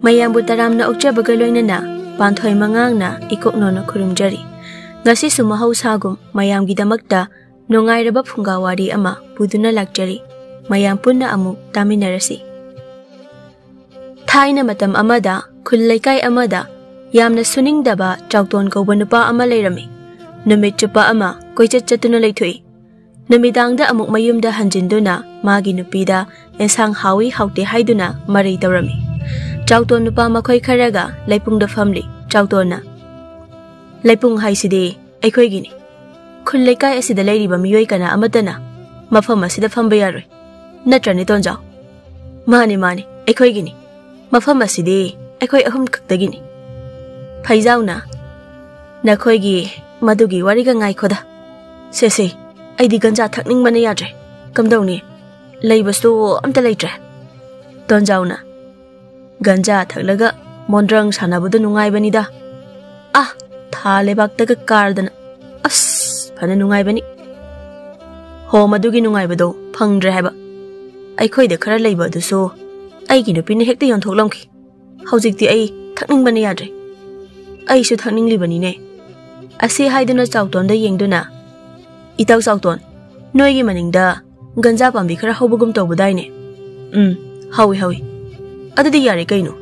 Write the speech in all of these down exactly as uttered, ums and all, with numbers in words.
ꯃꯌꯥꯝꯕꯨ ꯇꯔꯥꯝꯅ ꯑꯣꯛꯆꯕꯒ ꯂꯣꯏꯅꯅ ꯄꯥꯟꯊꯣꯏ ꯃꯉꯥꯡꯅ ꯏꯀꯣꯛꯅꯣꯅ ꯈꯨꯔꯨꯝꯖꯔꯤ꯫ ꯉꯁꯤꯁꯨ ꯃꯍꯧꯁꯥꯒꯨꯝ ꯃꯌꯥꯝꯒꯤꯗꯃꯛꯇ ꯅꯨꯡꯉꯥꯏꯔꯕ ꯐꯨꯡꯒꯥ ꯋꯥꯔꯤ ꯑꯃ ꯄꯨꯗꯨꯅ ꯂꯥꯛꯆꯔꯤ꯫ ꯃꯌꯥꯝ ꯄꯨꯟꯅ ꯑꯃꯨꯛ ꯇꯥꯃꯤꯟꯅꯔꯁꯤ꯫ ꯊꯥꯏꯅ ꯃꯇꯝ ꯑꯃꯗ ꯈꯨꯜ ꯂꯩꯀꯥꯏ ꯑꯃꯗ ꯌꯥꯝꯅ ꯁꯨꯅꯤꯡꯗꯕ ꯆꯥꯎꯇꯣꯟ ꯀꯧꯕ ꯅꯨꯄꯥ ꯑꯃ ꯂꯩꯔꯝꯃꯤ꯫ ꯅꯨꯃꯤꯠ ꯆꯨꯞꯄ ꯑꯃ ꯀꯣꯏꯆꯠ ꯆꯠꯇꯨꯅ ꯂꯩꯊꯣꯛꯏ꯫ ꯅꯨꯃꯤꯗꯥꯡꯗ ꯑꯃꯨꯛ ꯃꯌꯨꯝꯗ ꯍꯟꯖꯤꯟꯗꯨꯅ ꯃꯥꯒꯤ ꯅꯨꯄꯤꯗ ꯑꯦꯟꯁꯥꯡ ꯍꯥꯎꯏ ꯍꯥꯎꯇꯦ ꯍꯥꯏꯗꯨꯅ ꯃꯔꯩ ꯇꯧꯔꯝꯃꯤ꯫ ꯆꯥꯎꯇꯣꯟ ꯅꯨꯄꯥ ꯃꯈꯣꯏ ꯈꯔꯒ ꯂꯩꯄꯨꯡꯗ ꯐꯝꯂꯤ꯫ ꯆꯥꯎꯇꯣꯟꯅ, "ꯂꯩꯄꯨꯡ ꯍꯥꯏꯁꯤꯗꯤ ꯑꯩꯈꯣꯏꯒꯤꯅꯤ꯫ ꯈꯨꯜ ꯂꯩꯀꯥꯏ ꯑꯁꯤꯗ ꯂꯩꯔꯤꯕ ꯃꯤꯑꯣꯏ ꯀꯅꯥ ꯑꯃꯠꯇꯅ ꯃꯐꯝ ꯑꯁꯤꯗ ꯐꯝꯕ ꯌꯥꯔꯣꯏ꯫ ꯅꯠꯇ꯭ꯔꯅꯦ, ꯇꯣꯟꯖꯥꯎ?" "ꯃꯥꯅꯤ, ꯃꯥꯅꯤ, ꯑꯩꯈꯣꯏꯒꯤꯅꯤ꯫ ꯃꯐꯝ ꯑꯁꯤꯗꯤ ꯑꯩꯈꯣꯏ ꯑꯍꯨꯝ ꯈꯛꯇꯒꯤꯅꯤ꯫" ꯐꯩꯖꯥꯎꯅ, "ꯅꯈꯣꯏꯒꯤ ꯃꯗꯨꯒꯤ ꯋꯥꯔꯤꯒ ꯉꯥꯏꯈꯣꯗ꯫ ꯁꯦ, ꯁꯦ, ꯑꯩꯗꯤ ꯒꯟꯖꯥ ꯊꯛꯅꯤꯡꯕꯅ ꯌꯥꯗ꯭ꯔꯦ꯫ ꯀꯝꯗꯧꯅꯤ? ꯂꯩꯕꯁꯨ ꯑꯝꯇ ꯂꯩꯇ꯭ꯔꯦ꯫" ꯇꯣꯟꯖꯥꯎꯅ, "ꯒꯟꯖꯥ ꯊꯛꯂꯒ ꯃꯣꯟꯗ꯭ꯔꯪ ꯁꯥꯟꯅꯕꯗꯨ ꯅꯨꯡꯉꯥꯏꯕꯅꯤꯗ꯫ ꯑꯥ, ꯊꯥ ꯂꯩꯕꯥꯛꯇꯒ ꯀꯥꯔꯗꯅ꯫ ꯑꯁ, ꯐꯅ ꯅꯨꯡꯉꯥꯏꯕꯅꯤ꯫ ꯍꯣ, ꯃꯗꯨꯒꯤ ꯅꯨꯡꯉꯥꯏꯕꯗꯣ ꯐꯪꯗ꯭ꯔꯦ ꯍꯥꯏꯕ꯫ ꯑꯩꯈꯣꯏꯗ ꯈꯔ ꯂꯩꯕ ꯑꯗꯨꯁꯨ ꯑꯩꯒꯤ ꯅꯨꯄꯤꯅ ꯍꯦꯛꯇ ꯌꯣꯟꯊꯣꯛꯂꯝꯈꯤ꯫ ꯍꯧꯖꯤꯛꯇꯤ ꯑꯩ ꯊꯛꯅꯤꯡꯕꯅ ꯌꯥꯗ꯭ꯔꯦ꯫" "ꯑꯩꯁꯨ ꯊꯛꯅꯤꯡꯂꯤꯕꯅꯤꯅꯦ꯫" ꯑꯁꯤ ꯍꯥꯏꯗꯨꯅ ꯆꯥꯎꯇꯣꯟꯗ ꯌꯦꯡꯗꯨꯅ, "ꯏꯇꯥꯎ ꯆꯥꯎꯇꯣꯟ, ꯅꯣꯏꯒꯤ ꯃꯅꯤꯡꯗ ꯒꯟꯖꯥ ꯄꯥꯝꯕꯤ ꯈꯔ ꯍꯧꯕꯒꯨꯝ ꯇꯧꯕꯗꯥꯏꯅꯦ?" "ꯎꯝ, ꯍꯧꯏ, ꯍꯧꯏ꯫" "ꯑꯗꯨꯗꯤ ꯌꯥꯔꯦ ꯀꯩꯅꯣ,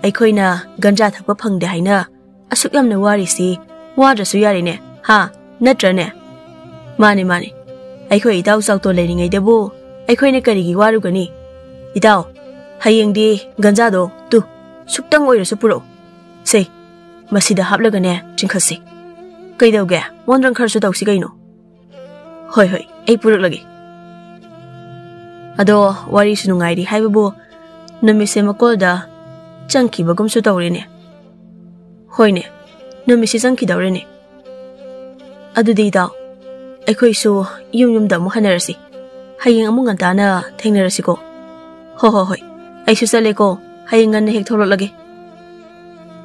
ꯑꯩꯈꯣꯏꯅ ꯒꯟꯖꯥ ꯊꯛꯄ ꯐꯪꯗꯦ ꯍꯥꯏꯅ ꯑꯁꯨꯛ ꯌꯥꯝꯅ ꯋꯥꯔꯤꯁꯤ ꯋꯥꯗ꯭ꯔꯁꯨ ꯌꯥꯔꯦꯅꯦ, ꯍꯥ? ꯅꯠꯇ꯭ꯔꯅꯦ?" "ꯃꯥꯅꯦ, ꯃꯥꯅꯦ꯫ ꯑꯩꯈꯣꯏ ꯏꯇꯥꯎ ꯆꯥꯎꯇꯣꯟ ꯂꯩꯔꯤꯉꯩꯗꯕꯨ ꯑꯩꯈꯣꯏꯅ ꯀꯔꯤꯒꯤ ꯋꯥꯔꯨꯒꯅꯤ? ꯏꯇꯥꯎ, ꯍꯌꯦꯡꯗꯤ ꯒꯟꯖꯥꯗꯣ ꯇꯨ, ꯁꯨꯛꯇꯪ ꯑꯣꯏꯔꯁꯨ ꯄꯨꯔꯛꯎ꯫ ꯁꯦ, ꯃꯁꯤꯗ ꯍꯥꯞꯂꯒꯅꯦ ꯆꯤꯡꯈꯠꯁꯤ꯫ ꯀꯩꯗꯧꯒꯦ? ꯃꯣꯟꯗ꯭ꯔꯪ ꯈꯔꯁꯨ ꯇꯧꯁꯤ ꯀꯩꯅꯣ꯫" "ꯍꯣꯏ, ꯍꯣꯏ, ꯑꯩ ꯄꯨꯔꯛꯂꯒꯦ꯫" ꯑꯗꯣ ꯋꯥꯔꯤꯁꯨ ꯅꯨꯡꯉꯥꯏꯔꯤ ꯍꯥꯏꯕꯕꯨ ꯅꯨꯃꯤꯠꯁꯦ ꯃꯀꯣꯜꯗ ꯆꯪꯈꯤꯕꯒꯨꯝꯁꯨ ꯇꯧꯔꯦꯅꯦ꯫ ꯍꯣꯏꯅꯦ, ꯅꯨꯃꯤꯠꯁꯦ ꯆꯪꯈꯤꯗꯧꯔꯦꯅꯦ꯫ ꯑꯗꯨꯗꯤ ꯏꯇꯥꯎ, ꯑꯩꯈꯣꯏꯁꯨ ꯌꯨꯝ ꯌꯨꯝꯗ ꯑꯃꯨꯛ ꯍꯟꯅꯔꯁꯤ꯫ ꯍꯌꯦꯡ ꯑꯃꯨꯛ ꯉꯟꯇꯥꯅ ꯊꯦꯡꯅꯔꯁꯤꯀꯣ꯫ "ꯍꯣ, ꯍꯣ, ꯍꯣꯏ꯫ ꯑꯩꯁꯨ ꯆꯠꯂꯦꯀꯣ꯫ ꯍꯌꯦꯡ ꯉꯟꯅ ꯍꯦꯛ ꯊꯣꯛꯂꯛꯂꯒꯦ꯫"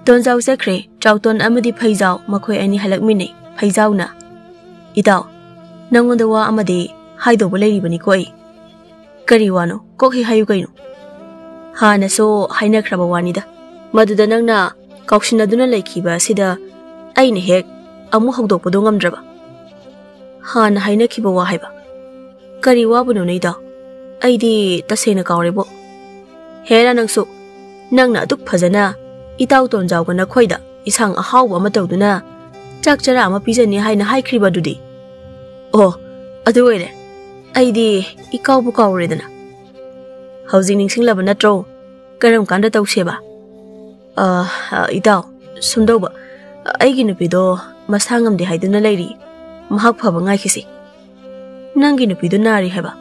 ꯇꯣꯟꯖꯥꯎ ꯆꯠꯈ꯭ꯔꯦ꯫ ꯆꯥꯎꯇꯣꯟ ꯑꯃꯗꯤ ꯐꯩꯖꯥꯎ ꯃꯈꯣꯏ ꯑꯅꯤ ꯍꯜꯂꯛꯃꯤꯟꯅꯩ꯫ ꯐꯩꯖꯥꯎꯅ, "ꯏꯇꯥꯎ, ꯅꯪꯉꯣꯟꯗ ꯋꯥ ꯑꯃꯗꯤ ꯍꯥꯏꯗꯧꯕ ꯂꯩꯔꯤꯕꯅꯤꯀꯣ ꯑꯩ꯫" "ꯀꯔꯤ ꯋꯥꯅꯣ? ꯀꯣꯛ ꯍꯦꯛ ꯍꯥꯏꯌꯨ ꯀꯩꯅꯣ꯫" "ꯍꯥꯟꯅꯁꯨ ꯍꯥꯏꯅꯈ꯭ꯔꯕ ꯋꯥꯅꯤꯗ꯫ ꯃꯗꯨꯗ ꯅꯪꯅ ꯀꯥꯎꯁꯤꯟꯅꯗꯨꯅ ꯂꯩꯈꯤꯕ ꯑꯁꯤꯗ ꯑꯩꯅ ꯍꯦꯛ ꯑꯃꯨꯛ ꯍꯧꯗꯣꯛꯄꯗꯣ ꯉꯝꯗ꯭ꯔꯕ? ꯍꯥꯟꯅ ꯍꯥꯏꯅꯈꯤꯕ ꯋꯥ ꯍꯥꯏꯕ꯫ ꯀꯔꯤ ꯋꯥꯕꯨꯅꯣ ꯅꯩꯗꯣ? ꯑꯩꯗꯤ ꯇꯁꯦꯡꯅ ꯀꯥꯎꯔꯦꯕꯣ꯫ ꯍꯦꯔꯥ ꯅꯪꯁꯨ, ꯅꯪꯅ ꯑꯗꯨꯛ ꯐꯖꯅ ꯏꯇꯥꯎ ꯇꯣꯟꯖꯥꯎꯒ ꯅꯈꯣꯏꯗ ꯏꯟꯁꯥꯡ ꯑꯍꯥꯎꯕ ꯑꯃ ꯇꯧꯗꯨꯅ ꯆꯥꯛ ꯆꯔꯥ ꯑꯃ ꯄꯤꯖꯅꯤ ꯍꯥꯏꯅ ꯍꯥꯏꯈ꯭ꯔꯤꯕ ꯑꯗꯨꯗꯤ꯫ ꯑꯣ, ꯑꯗꯨ ꯑꯣꯏꯔꯦ꯫ ꯑꯩꯗꯤ ꯏꯀꯥꯎꯕꯨ ꯀꯥꯎꯔꯦꯗꯅ꯫ ꯍꯧꯖꯤꯛ ꯅꯤꯡꯁꯤꯡꯂꯕ ꯅꯠꯇ꯭ꯔꯣ? ꯀꯔꯝ ꯀꯥꯟꯗ ꯇꯧꯁꯦꯕ? ꯑ, ꯑ, ꯏꯇꯥꯎ, ꯁꯨꯝꯗꯧꯕ, ꯑꯩꯒꯤ ꯅꯨꯄꯤꯗꯣ ꯃꯁꯥ ꯉꯝꯗꯦ ꯍꯥꯏꯗꯨꯅ ꯂꯩꯔꯤ꯫ ꯃꯍꯥꯛ ꯐꯕ ꯉꯥꯏꯈꯤꯁꯤ꯫ ꯅꯪꯒꯤ ꯅꯨꯄꯤꯗꯨ ꯅꯥꯔꯤ ꯍꯥꯏꯕ?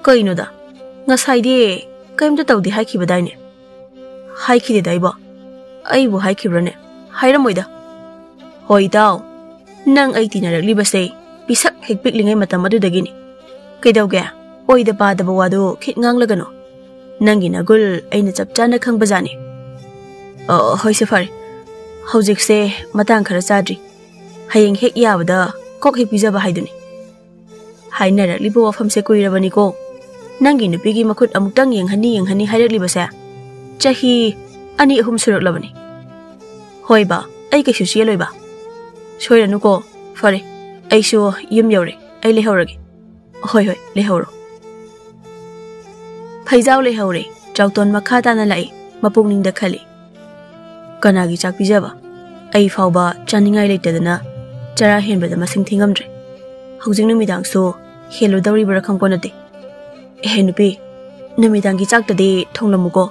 ꯀꯩꯅꯣꯗ, ꯉꯁꯥꯏꯗꯤ ꯀꯔꯤꯝꯇ ꯇꯧꯗꯦ ꯍꯥꯏꯈꯤꯕꯗꯥꯏꯅꯦ? ꯍꯥꯏꯈꯤꯗꯦꯗ ꯑꯩꯕꯣ꯫ ꯑꯩꯕꯨ ꯍꯥꯏꯈꯤꯕ꯭ꯔꯅꯦ? ꯍꯥꯏꯔꯝꯃꯣꯏꯗ꯫ ꯍꯣꯏ ꯏꯇꯥꯎ, ꯅꯪ ꯑꯩ ꯇꯤꯟꯅꯔꯛꯂꯤꯕꯁꯦ ꯄꯤꯁꯛ ꯍꯦꯛ ꯄꯤꯛꯂꯤꯉꯩ ꯃꯇꯝ ꯑꯗꯨꯗꯒꯤꯅꯤ꯫ ꯀꯩꯗꯧꯒꯦ? ꯑꯣꯏꯗ ꯄꯥꯗꯕ ꯋꯥꯗꯨ ꯈꯤꯠ ꯉꯥꯡꯂꯒꯅꯨ꯫ ꯅꯪꯒꯤ ꯅꯒꯨꯜ ꯑꯩꯅ ꯆꯞ ꯆꯥꯅ ꯈꯪꯕꯖꯥꯠꯅꯤ꯫ ꯑ, ꯍꯣꯏꯁꯦ ꯐꯔꯦ꯫ ꯍꯧꯖꯤꯛꯁꯦ ꯃꯇꯥꯡ ꯈꯔ ꯆꯥꯗ꯭ꯔꯤ꯫ ꯍꯌꯦꯡ ꯍꯦꯛ ꯌꯥꯕꯗ ꯀꯣꯛ ꯍꯦꯛ ꯄꯤꯖꯕ ꯍꯥꯏꯗꯨꯅꯤ꯫ ꯍꯥꯏꯅꯔꯛꯂꯤꯕ ꯋꯥꯐꯝꯁꯦ ꯀꯨꯏꯔꯕꯅꯤꯀꯣ꯫ ꯅꯪꯒꯤ ꯅꯨꯄꯤꯒꯤ ꯃꯈꯨꯠ ꯑꯃꯨꯛꯇꯪ ꯌꯦꯡꯍꯟꯅꯤ ꯌꯦꯡꯍꯟꯅꯤ ꯍꯥꯏꯔꯛꯂꯤꯕꯁꯦ ꯆꯍꯤ ꯑꯅꯤ ꯑꯍꯨꯝ ꯁꯨꯔꯛꯂꯕꯅꯤ꯫ ꯍꯣꯏꯕ, ꯑꯩ ꯀꯩꯁꯨ ꯆꯦꯜꯂꯣꯏꯕ꯫ ꯁꯣꯏꯔꯅꯨꯀꯣ꯫ ꯐꯔꯦ, ꯑꯩꯁꯨ ꯌꯨꯝ ꯌꯧꯔꯦ꯫ ꯑꯩ ꯂꯩꯍꯧꯔꯒꯦ꯫ ꯍꯣꯏ, ꯍꯣꯏ, ꯂꯩꯍꯧꯔꯣ꯫ ꯐꯩꯖꯥꯎ ꯂꯩꯍꯧꯔꯦ꯫ ꯆꯥꯎꯇꯣꯟ ꯃꯈꯥ ꯇꯥꯅ ꯂꯥꯛꯏ꯫ ꯃꯄꯨꯛꯅꯤꯡꯗ ꯈꯜꯂꯤ, "ꯀꯅꯥꯒꯤ ꯆꯥꯛ ꯄꯤꯖꯕ? ꯑꯩ ꯐꯥꯎꯕ ꯆꯥꯅꯤꯡꯉꯥꯏ ꯂꯩꯇꯗꯅ ꯆꯔꯥ ꯍꯦꯟꯕꯗ ꯃꯁꯤꯡ ꯊꯤꯉꯝꯗ꯭ꯔꯦ꯫ ꯍꯧꯖꯤꯛ ꯅꯨꯃꯤꯗꯥꯡꯁꯨ ꯍꯦꯜꯂꯨꯗꯧꯔꯤꯕ꯭ꯔꯥ ꯈꯪꯄꯣꯠ ꯅꯠꯇꯦ꯫ ꯑꯦꯍꯦ ꯅꯨꯄꯤ, ꯅꯨꯃꯤꯗꯥꯡꯒꯤ ꯆꯥꯛꯇꯗꯤ ꯊꯣꯡꯂꯝꯃꯨꯀꯣ꯫"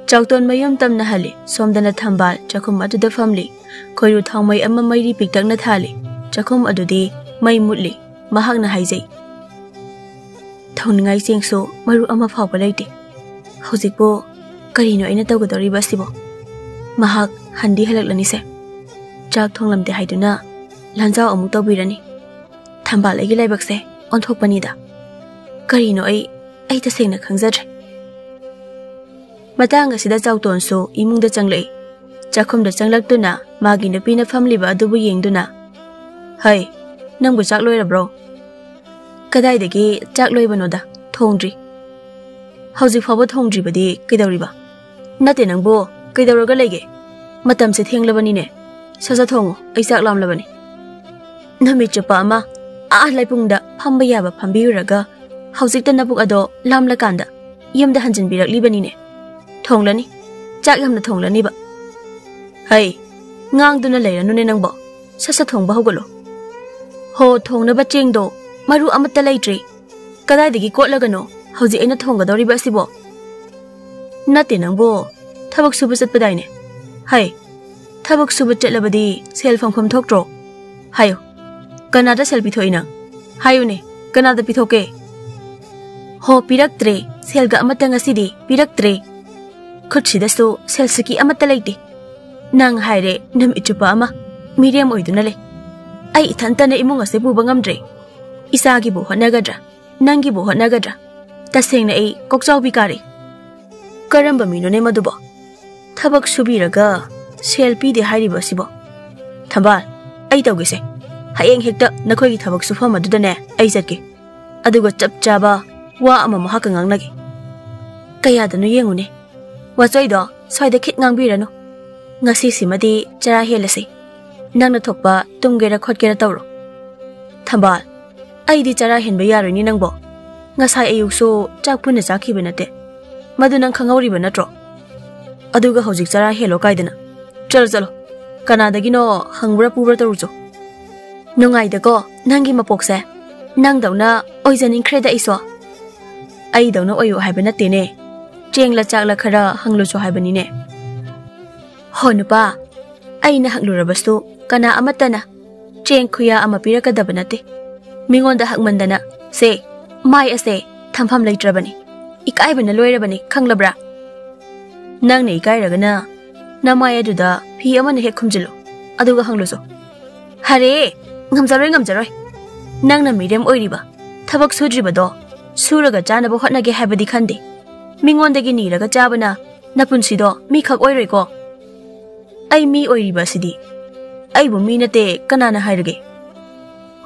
ꯆꯥꯎꯇꯣꯟ ꯃꯌꯨꯝ ꯇꯝꯅ ꯍꯜꯂꯤ꯫ ꯁꯣꯝꯗꯅ ꯊꯝꯕꯥꯜ ꯆꯥꯛꯈꯨꯝ ꯑꯗꯨꯗ ꯐꯝꯂꯤ꯫ ꯈꯣꯏꯔꯨ ꯊꯥꯎꯃꯩ ꯑꯃ ꯃꯩꯔꯤ ꯄꯤꯛꯇꯛꯅ ꯊꯥꯜꯂꯤ꯫ ꯆꯥꯛꯈꯨꯝ ꯑꯗꯨꯗꯤ ꯃꯩ ꯃꯨꯠꯂꯤ꯫ ꯃꯍꯥꯛꯅ ꯍꯥꯏꯖꯩ, "ꯊꯣꯡꯅꯤꯡꯉꯥꯏ ꯆꯦꯡꯁꯨ ꯃꯔꯨ ꯑꯃ ꯐꯥꯎꯕ ꯂꯩꯇꯦ꯫ ꯍꯧꯖꯤꯛꯄꯨ ꯀꯔꯤꯅꯣ ꯑꯩꯅ ꯇꯧꯒꯗꯧꯔꯤꯕ ꯑꯁꯤꯕꯣ?" ꯃꯍꯥꯛ ꯍꯟꯗꯤ ꯍꯜꯂꯛꯂꯅꯤꯁꯦ꯫ ꯆꯥꯛ ꯊꯣꯡꯂꯝꯗꯦ ꯍꯥꯏꯗꯨꯅ ꯂꯥꯟꯖꯥꯎ ꯑꯃꯨꯛ ꯇꯧꯕꯤꯔꯅꯤ꯫ ꯊꯝꯕꯥꯜ ꯑꯩꯒꯤ ꯂꯥꯏꯕꯛꯁꯦ ꯑꯣꯟꯊꯣꯛꯄꯅꯤꯗ꯫ ꯀꯔꯤꯅꯣ ꯑꯩ, ꯑꯩ ꯇꯁꯦꯡꯅ ꯈꯪꯖꯗ꯭ꯔꯦ꯫ ꯃꯇꯥꯡ ꯑꯁꯤꯗ ꯆꯥꯎꯇꯣꯟꯁꯨ ꯏꯃꯨꯡꯗ ꯆꯪꯂꯛꯏ꯫ ꯆꯥꯛꯈꯨꯝꯗ ꯆꯪꯂꯛꯇꯨꯅ ꯃꯥꯒꯤ ꯅꯨꯄꯤꯅ ꯐꯝꯂꯤꯕ ꯑꯗꯨꯕꯨ ꯌꯦꯡꯗꯨꯅ, "ꯍꯩ, ꯅꯪꯕꯨ ꯆꯥꯛ ꯂꯣꯏꯔꯕ꯭ꯔꯣ?" "ꯀꯗꯥꯏꯗꯒꯤ ꯆꯥꯛ ꯂꯣꯏꯕꯅꯣꯗ, ꯊꯣꯡꯗ꯭ꯔꯤ꯫" "ꯍꯧꯖꯤꯛ ꯐꯥꯎꯕ ꯊꯣꯡꯗ꯭ꯔꯤꯕꯗꯤ ꯀꯩꯗꯧꯔꯤꯕ?" ꯅꯠꯇꯦ ꯅꯪꯕꯨ, ꯀꯩꯗꯧꯔꯒ ꯂꯩꯒꯦ? ꯃꯇꯝꯁꯦ ꯊꯦꯡꯂꯕꯅꯤꯅꯦ꯫ ꯁꯠ ꯁꯠ ꯊꯣꯡꯉꯨ, ꯑꯩ ꯆꯥꯛ ꯂꯥꯝꯂꯕꯅꯤ꯫ ꯅꯨꯃꯤꯠ ꯆꯨꯞꯄ ꯑꯃ ꯑꯥ ꯂꯩꯄꯨꯡꯗ ꯐꯝꯕ ꯌꯥꯕ ꯐꯝꯕꯤꯔꯨꯔꯒ ꯍꯧꯖꯤꯛꯇ ꯅꯕꯨꯛ ꯑꯗꯣ ꯂꯥꯝꯂꯀꯥꯟꯗ ꯌꯨꯝꯗ ꯍꯟꯖꯤꯟꯕꯤꯔꯛꯂꯤꯕꯅꯤꯅꯦ꯫ ꯊꯣꯡꯂꯅꯤ, ꯆꯥꯛ ꯌꯥꯝꯅ ꯊꯣꯡꯂꯅꯤꯕ꯫ ꯍꯩ, ꯉꯥꯡꯗꯨꯅ ꯂꯩꯔꯅꯨꯅꯦ ꯅꯪꯕꯣ꯫ ꯁꯠ ꯁꯠ ꯊꯣꯡꯕ ꯍꯧꯒꯠꯂꯣ꯫ ꯍꯣ, ꯊꯣꯡꯅꯕ ꯆꯦꯡꯗꯣ ꯃꯔꯨ ꯑꯃꯠꯇ ꯂꯩꯇ꯭ꯔꯤ꯫ ꯀꯗꯥꯏꯗꯒꯤ ꯀꯣꯠꯂꯒꯅꯣ ꯍꯧꯖꯤꯛ ꯑꯩꯅ ꯊꯣꯡꯒꯗꯧꯔꯤꯕ ꯑꯁꯤꯕꯣ? ꯅꯠꯇꯦ ꯅꯪꯕꯣ, ꯊꯕꯛ ꯁꯨꯕ ꯆꯠꯄꯗꯥꯏꯅꯦ꯫ ꯍꯩ, ꯊꯕꯛ ꯁꯨꯕ ꯆꯠꯂꯕꯗꯤ ꯁꯦꯜ ꯐꯪꯐꯝ ꯊꯣꯛꯇ꯭ꯔꯣ? ꯍꯥꯏꯌꯨ, ꯀꯅꯥꯗ ꯁꯦꯜ ꯄꯤꯊꯣꯛꯏ ꯅꯪ? ꯍꯥꯏꯌꯨꯅꯦ, ꯀꯅꯥꯗ ꯄꯤꯊꯣꯛꯀꯦ? ꯍꯣ, ꯄꯤꯔꯛꯇ꯭ꯔꯦ, ꯁꯦꯜꯒ ꯑꯃꯠꯇ ꯉꯁꯤꯗꯤ ꯄꯤꯔꯛꯇ꯭ꯔꯦ꯫ ꯈꯨꯠꯁꯤꯗꯁꯨ ꯁꯦꯜꯁꯤꯀꯤ ꯑꯃꯠꯇ ꯂꯩꯇꯦ꯫ ꯅꯪ ꯍꯥꯏꯔꯦ ꯅꯨꯃꯤꯠ ꯆꯨꯞꯄ ꯑꯃ ꯃꯤꯔꯦꯝ ꯑꯣꯏꯗꯨꯅ ꯂꯩ꯫ ꯑꯩ ꯏꯊꯟꯇꯅ ꯏꯃꯨꯡ ꯑꯁꯦ ꯄꯨꯕ ꯉꯝꯗ꯭ꯔꯦ꯫ ꯏꯆꯥꯒꯤꯕꯨ ꯍꯣꯠꯅꯒꯗ꯭ꯔꯥ, ꯅꯪꯒꯤꯕꯨ ꯍꯣꯠꯅꯒꯗ꯭ꯔꯥ? ꯇꯁꯦꯡꯅ ꯑꯩ ꯀꯣꯛꯆꯥꯎꯕꯤ ꯀꯥꯔꯦ꯫ ꯀꯔꯝꯕ ꯃꯤꯅꯣꯅꯦ ꯃꯗꯨꯕꯣ? ꯊꯕꯛ ꯁꯨꯕꯤꯔꯒ ꯁꯦꯜ ꯄꯤꯗꯦ ꯍꯥꯏꯔꯤꯕ ꯑꯁꯤꯕꯣ? ꯊꯝꯕꯥꯜ, ꯑꯩ ꯇꯧꯒꯦꯁꯦ꯫ ꯍꯌꯦꯡ ꯍꯦꯛꯇ ꯅꯈꯣꯏꯒꯤ ꯊꯕꯛ ꯁꯨꯐꯝ ꯑꯗꯨꯗꯅꯦ ꯑꯩ ꯆꯠꯀꯦ꯫ ꯑꯗꯨꯒ ꯆꯞ ꯆꯥꯕ ꯋꯥ ꯑꯃ ꯃꯍꯥꯛꯀ ꯉꯥꯡꯅꯒꯦ꯫ ꯀꯌꯥꯗꯅꯣ ꯌꯦꯡꯉꯨꯅꯦ꯫ ꯋꯥꯆꯣꯏꯗꯣ ꯁ꯭ꯋꯥꯏꯗ ꯈꯤꯠ ꯉꯥꯡꯕꯤꯔꯅꯨ꯫ ꯉꯁꯤꯁꯤꯃꯗꯤ ꯆꯔꯥ ꯍꯦꯜꯂꯁꯤ꯫ ꯅꯪꯅ ꯊꯣꯛꯄ ꯇꯨꯝꯒꯦꯔꯥ ꯈꯣꯠꯀꯦꯔꯥ ꯇꯧꯔꯣ꯫ ꯊꯝꯕꯥꯜ, ꯑꯩꯗꯤ ꯆꯔꯥ ꯍꯦꯟꯕ ꯌꯥꯔꯣꯏꯅꯦ ꯅꯪꯕꯣ꯫ ꯉꯁꯥꯏ ꯑꯌꯨꯛꯁꯨ ꯆꯥꯛ ꯄꯨꯟꯅ ꯆꯥꯈꯤꯕ ꯅꯠꯇꯦ꯫ ꯃꯗꯨ ꯅꯪ ꯈꯪꯍꯧꯔꯤꯕ ꯅꯠꯇ꯭ꯔꯣ? ꯑꯗꯨꯒ ꯍꯧꯖꯤꯛ ꯆꯔꯥ ꯍꯦꯜꯂꯣ ꯀꯥꯏꯗꯅ? ꯆꯠꯂꯣ, ꯆꯠꯂꯣ꯫ ꯀꯅꯥꯗꯒꯤꯅꯣ ꯍꯪꯕ꯭ꯔꯥ ꯄꯨꯕ꯭ꯔꯥ ꯇꯧꯔꯨꯆꯣ꯫ ꯅꯨꯡꯉꯥꯏꯗꯀꯣ ꯅꯪꯒꯤ ꯃꯄꯣꯛꯁꯦ꯫ ꯅꯪꯗꯧꯅ ꯑꯣꯏꯖꯅꯤꯡꯈ꯭ꯔꯦꯗ ꯑꯩꯁꯨ꯫ ꯑꯩꯗꯧꯅ ꯑꯣꯏꯌꯨ ꯍꯥꯏꯕ ꯅꯠꯇꯦꯅꯦ꯫ ꯆꯦꯡꯂ ꯆꯥꯛꯂ ꯈꯔ ꯍꯪꯂꯨꯆꯣ ꯍꯥꯏꯕꯅꯤꯅꯦ꯫ ꯍꯣ ꯅꯨꯄꯥ, ꯑꯩꯅ ꯍꯪꯂꯨꯔꯕꯁꯨ ꯀꯅꯥ ꯑꯃꯠꯇꯅ ꯆꯦꯡ ꯈꯨꯌꯥ ꯑꯃ ꯄꯤꯔꯛꯀꯗꯕ ꯅꯠꯇꯦ꯫ ꯃꯤꯉꯣꯟꯗ ꯍꯪꯃꯟꯗꯅ ꯁꯦ, ꯃꯥꯏ ꯑꯁꯦ ꯊꯝꯐꯝ ꯂꯩꯇ꯭ꯔꯕꯅꯤ꯫ ꯏꯀꯥꯏꯕꯅ ꯂꯣꯏꯔꯕꯅꯤ, ꯈꯪꯂꯕ꯭ꯔꯥ? ꯅꯪꯅ ꯏꯀꯥꯏꯔꯒꯅ ꯅꯃꯥꯏ ꯑꯗꯨꯗ ꯐꯤ ꯑꯃꯅ ꯍꯦꯛ ꯈꯨꯝꯖꯤꯜꯂꯨ, ꯑꯗꯨꯒ ꯍꯪꯂꯨꯆꯣ꯫ ꯍꯔꯦ, ꯉꯝꯖꯔꯣꯏ, ꯉꯝꯖꯔꯣꯏ꯫ ꯅꯪꯅ ꯃꯤꯔꯦꯝ ꯑꯣꯏꯔꯤꯕ, ꯊꯕꯛ ꯁꯨꯗ꯭ꯔꯤꯕꯗꯣ ꯁꯨꯔꯒ ꯆꯥꯅꯕ ꯍꯣꯠꯅꯒꯦ ꯍꯥꯏꯕꯗꯤ ꯈꯟꯗꯦ꯫ ꯃꯤꯉꯣꯟꯗꯒꯤ ꯅꯤꯔꯒ ꯆꯥꯕꯅ ꯅꯄꯨꯟꯁꯤꯗꯣ ꯃꯤꯈꯛ ꯑꯣꯏꯔꯣꯏꯀꯣ꯫ ꯑꯩ ꯃꯤ ꯑꯣꯏꯔꯤꯕ ꯑꯁꯤꯗꯤ꯫ ꯑꯩꯕꯨ ꯃꯤ ꯅꯠꯇꯦ ꯀꯅꯥꯅ ꯍꯥꯏꯔꯒꯦ?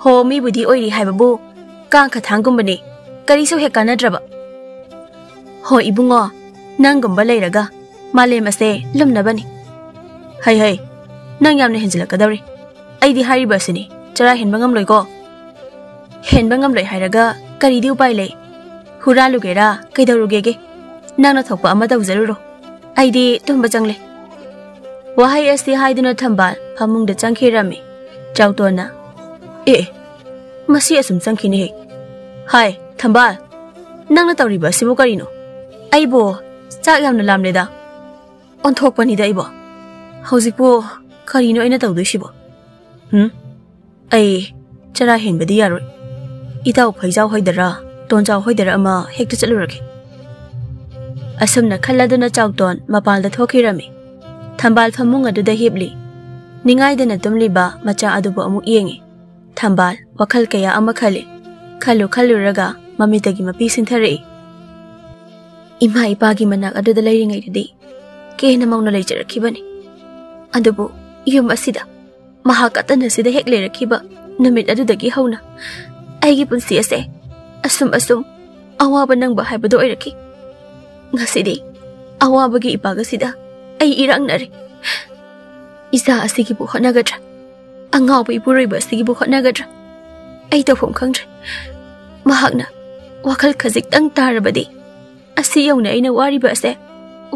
ꯍꯣ, ꯃꯤꯕꯨꯗꯤ ꯑꯣꯏꯔꯤ ꯍꯥꯏꯕꯕꯨ ꯀꯥꯡ ꯈꯊꯥꯡꯒꯨꯝꯕꯅꯦ, ꯀꯔꯤꯁꯨ ꯍꯦꯛ ꯀꯥꯟꯅꯗ꯭ꯔꯕ꯫ ꯍꯣ ꯏꯕꯨꯡꯉꯣ, ꯅꯪꯒꯨꯝꯕ ꯂꯩꯔꯒ ꯃꯥꯂꯦꯝ ꯑꯁꯦ ꯂꯨꯝꯅꯕꯅꯤ꯫ ꯍꯩ ꯍꯩ, ꯅꯪ ꯌꯥꯝꯅ ꯍꯦꯟꯖꯤꯜꯂꯛꯀꯗꯧꯔꯤ꯫ ꯑꯩꯗꯤ ꯍꯥꯏꯔꯤꯕ ꯑꯁꯤꯅꯤ, ꯆꯔꯥ ꯍꯦꯟꯕ ꯉꯝꯂꯣꯏꯀꯣ꯫ ꯍꯦꯟꯕ ꯉꯝꯂꯣꯏ ꯍꯥꯏꯔꯒ ꯀꯔꯤꯗꯤ ꯎꯄꯥꯏ ꯂꯩ? ꯍꯨꯔꯥꯜꯂꯨꯒꯦꯔꯥ ꯀꯩꯗꯧꯔꯨꯒꯦꯒꯦ? ꯅꯪꯅ ꯊꯣꯛꯄ ꯑꯃ ꯇꯧꯖꯔꯨꯔꯣ꯫ ꯑꯩꯗꯤ ꯇꯨꯝꯕ ꯆꯪꯂꯦ꯫ ꯋꯥꯍꯩ ꯑꯁꯤ ꯍꯥꯏꯗꯨꯅ ꯊꯝꯕꯥꯜ ꯐꯃꯨꯡꯗ ꯆꯪꯈꯤꯔꯝꯃꯤ꯫ ꯆꯥꯎꯇꯣꯟꯅ, "ꯑꯦ, ꯑꯦ, ꯃꯁꯤ ꯑꯁꯨꯝ ꯆꯪꯈꯤꯅꯦꯍꯦ꯫ ꯍꯥꯏ, ꯊꯝꯕꯥꯜ, ꯅꯪꯅ ꯇꯧꯔꯤꯕ ꯑꯁꯤꯕꯨ ꯀꯔꯤꯅꯣ? ꯑꯩꯕꯨ ꯆꯥꯛ ꯌꯥꯝꯅ ꯂꯥꯝꯂꯦꯗ꯫ ꯑꯣꯟꯊꯣꯛꯄꯅꯤꯗ ꯑꯩꯕꯨ꯫ ꯍꯧꯖꯤꯛꯄꯨ ꯀꯔꯤꯅꯣ ꯑꯩꯅ ꯇꯧꯗꯣꯏꯁꯤꯕꯣ? ꯍꯨꯝ? ꯑꯩ ꯆꯔꯥ ꯍꯦꯟꯕꯗꯤ ꯌꯥꯔꯣꯏ꯫ ꯏꯇꯥꯎ ꯐꯩꯖꯥꯎ ꯍꯣꯏꯗꯔ, ꯇꯣꯟꯖꯥꯎ ꯍꯣꯏꯗꯔ ꯑꯃ ꯍꯦꯛꯇ ꯆꯠꯂꯨꯔꯒꯦ꯫" ꯑꯁꯨꯝꯅ ꯈꯜꯂꯗꯨꯅ ꯆꯥꯎꯇꯣꯟ ꯃꯄꯥꯟꯗ ꯊꯣꯛꯈꯤꯔꯝꯃꯤ꯫ ꯊꯝꯕꯥꯜ ꯐꯃꯨꯡ ꯑꯗꯨꯗ ꯍꯤꯞꯂꯤ꯫ ꯅꯤꯡꯉꯥꯏꯗꯅ ꯇꯨꯝꯂꯤꯕ ꯃꯆꯥ ꯑꯗꯨꯕꯨ ꯑꯃꯨꯛ ꯌꯦꯡꯉꯤ꯫ ꯊꯝꯕꯥꯜ ꯋꯥꯈꯜ ꯀꯌꯥ ꯑꯃ ꯈꯜꯂꯤ꯫ ꯈꯜꯂꯨ ꯈꯜꯂꯨꯔꯒ ꯃꯃꯤꯠꯇꯒꯤ ꯃꯄꯤ ꯁꯤꯟꯊꯔꯛꯏ꯫ "ꯏꯃꯥ ꯏꯄꯥꯒꯤ ꯃꯅꯥꯛ ꯑꯗꯨꯗ ꯂꯩꯔꯤꯉꯩꯗꯗꯤ ꯀꯦꯅ ꯃꯧꯅ ꯂꯩꯖꯔꯛꯈꯤꯕꯅꯤ꯫ ꯑꯗꯨꯕꯨ ꯌꯨꯝ ꯑꯁꯤꯗ ꯃꯍꯥꯛ ꯀꯠꯇꯅ ꯁꯤꯗ ꯍꯦꯛ ꯂꯩꯔꯛꯈꯤꯕ ꯅꯨꯃꯤꯠ ꯑꯗꯨꯗꯒꯤ ꯍꯧꯅ ꯑꯩꯒꯤ ꯄꯨꯟꯁꯤ ꯑꯁꯦ ꯑꯁꯨꯝ ꯑꯁꯨꯝ ꯑꯋꯥꯕ ꯅꯪꯕ ꯍꯥꯏꯕꯗꯨ ꯑꯣꯏꯔꯛꯈꯤ꯫ ꯉꯁꯤꯗꯤ ꯑꯋꯥꯕꯒꯤ ꯏꯄꯥꯛ ꯑꯁꯤꯗ ꯑꯩ ꯏꯔꯥꯛꯅꯔꯦ꯫ ꯏꯆꯥ ꯑꯁꯤꯒꯤꯕꯨ ꯍꯣꯠꯅꯒꯗ꯭ꯔꯥ? ꯑꯉꯥꯎꯕ ꯏꯄꯨꯔꯣꯏꯕ ꯑꯁꯤꯒꯤꯕꯨ ꯍꯣꯠꯅꯒꯗ꯭ꯔꯥ? ꯑꯩ ꯇꯧꯐꯝ ꯈꯪꯗ꯭ꯔꯦ꯫ ꯃꯍꯥꯛꯅ ꯋꯥꯈꯜ ꯈꯖꯤꯛꯇꯪ ꯇꯥꯔꯕꯗꯤ ꯑꯁꯤ ꯌꯧꯅ ꯑꯩꯅ ꯋꯥꯔꯤꯕ ꯑꯁꯦ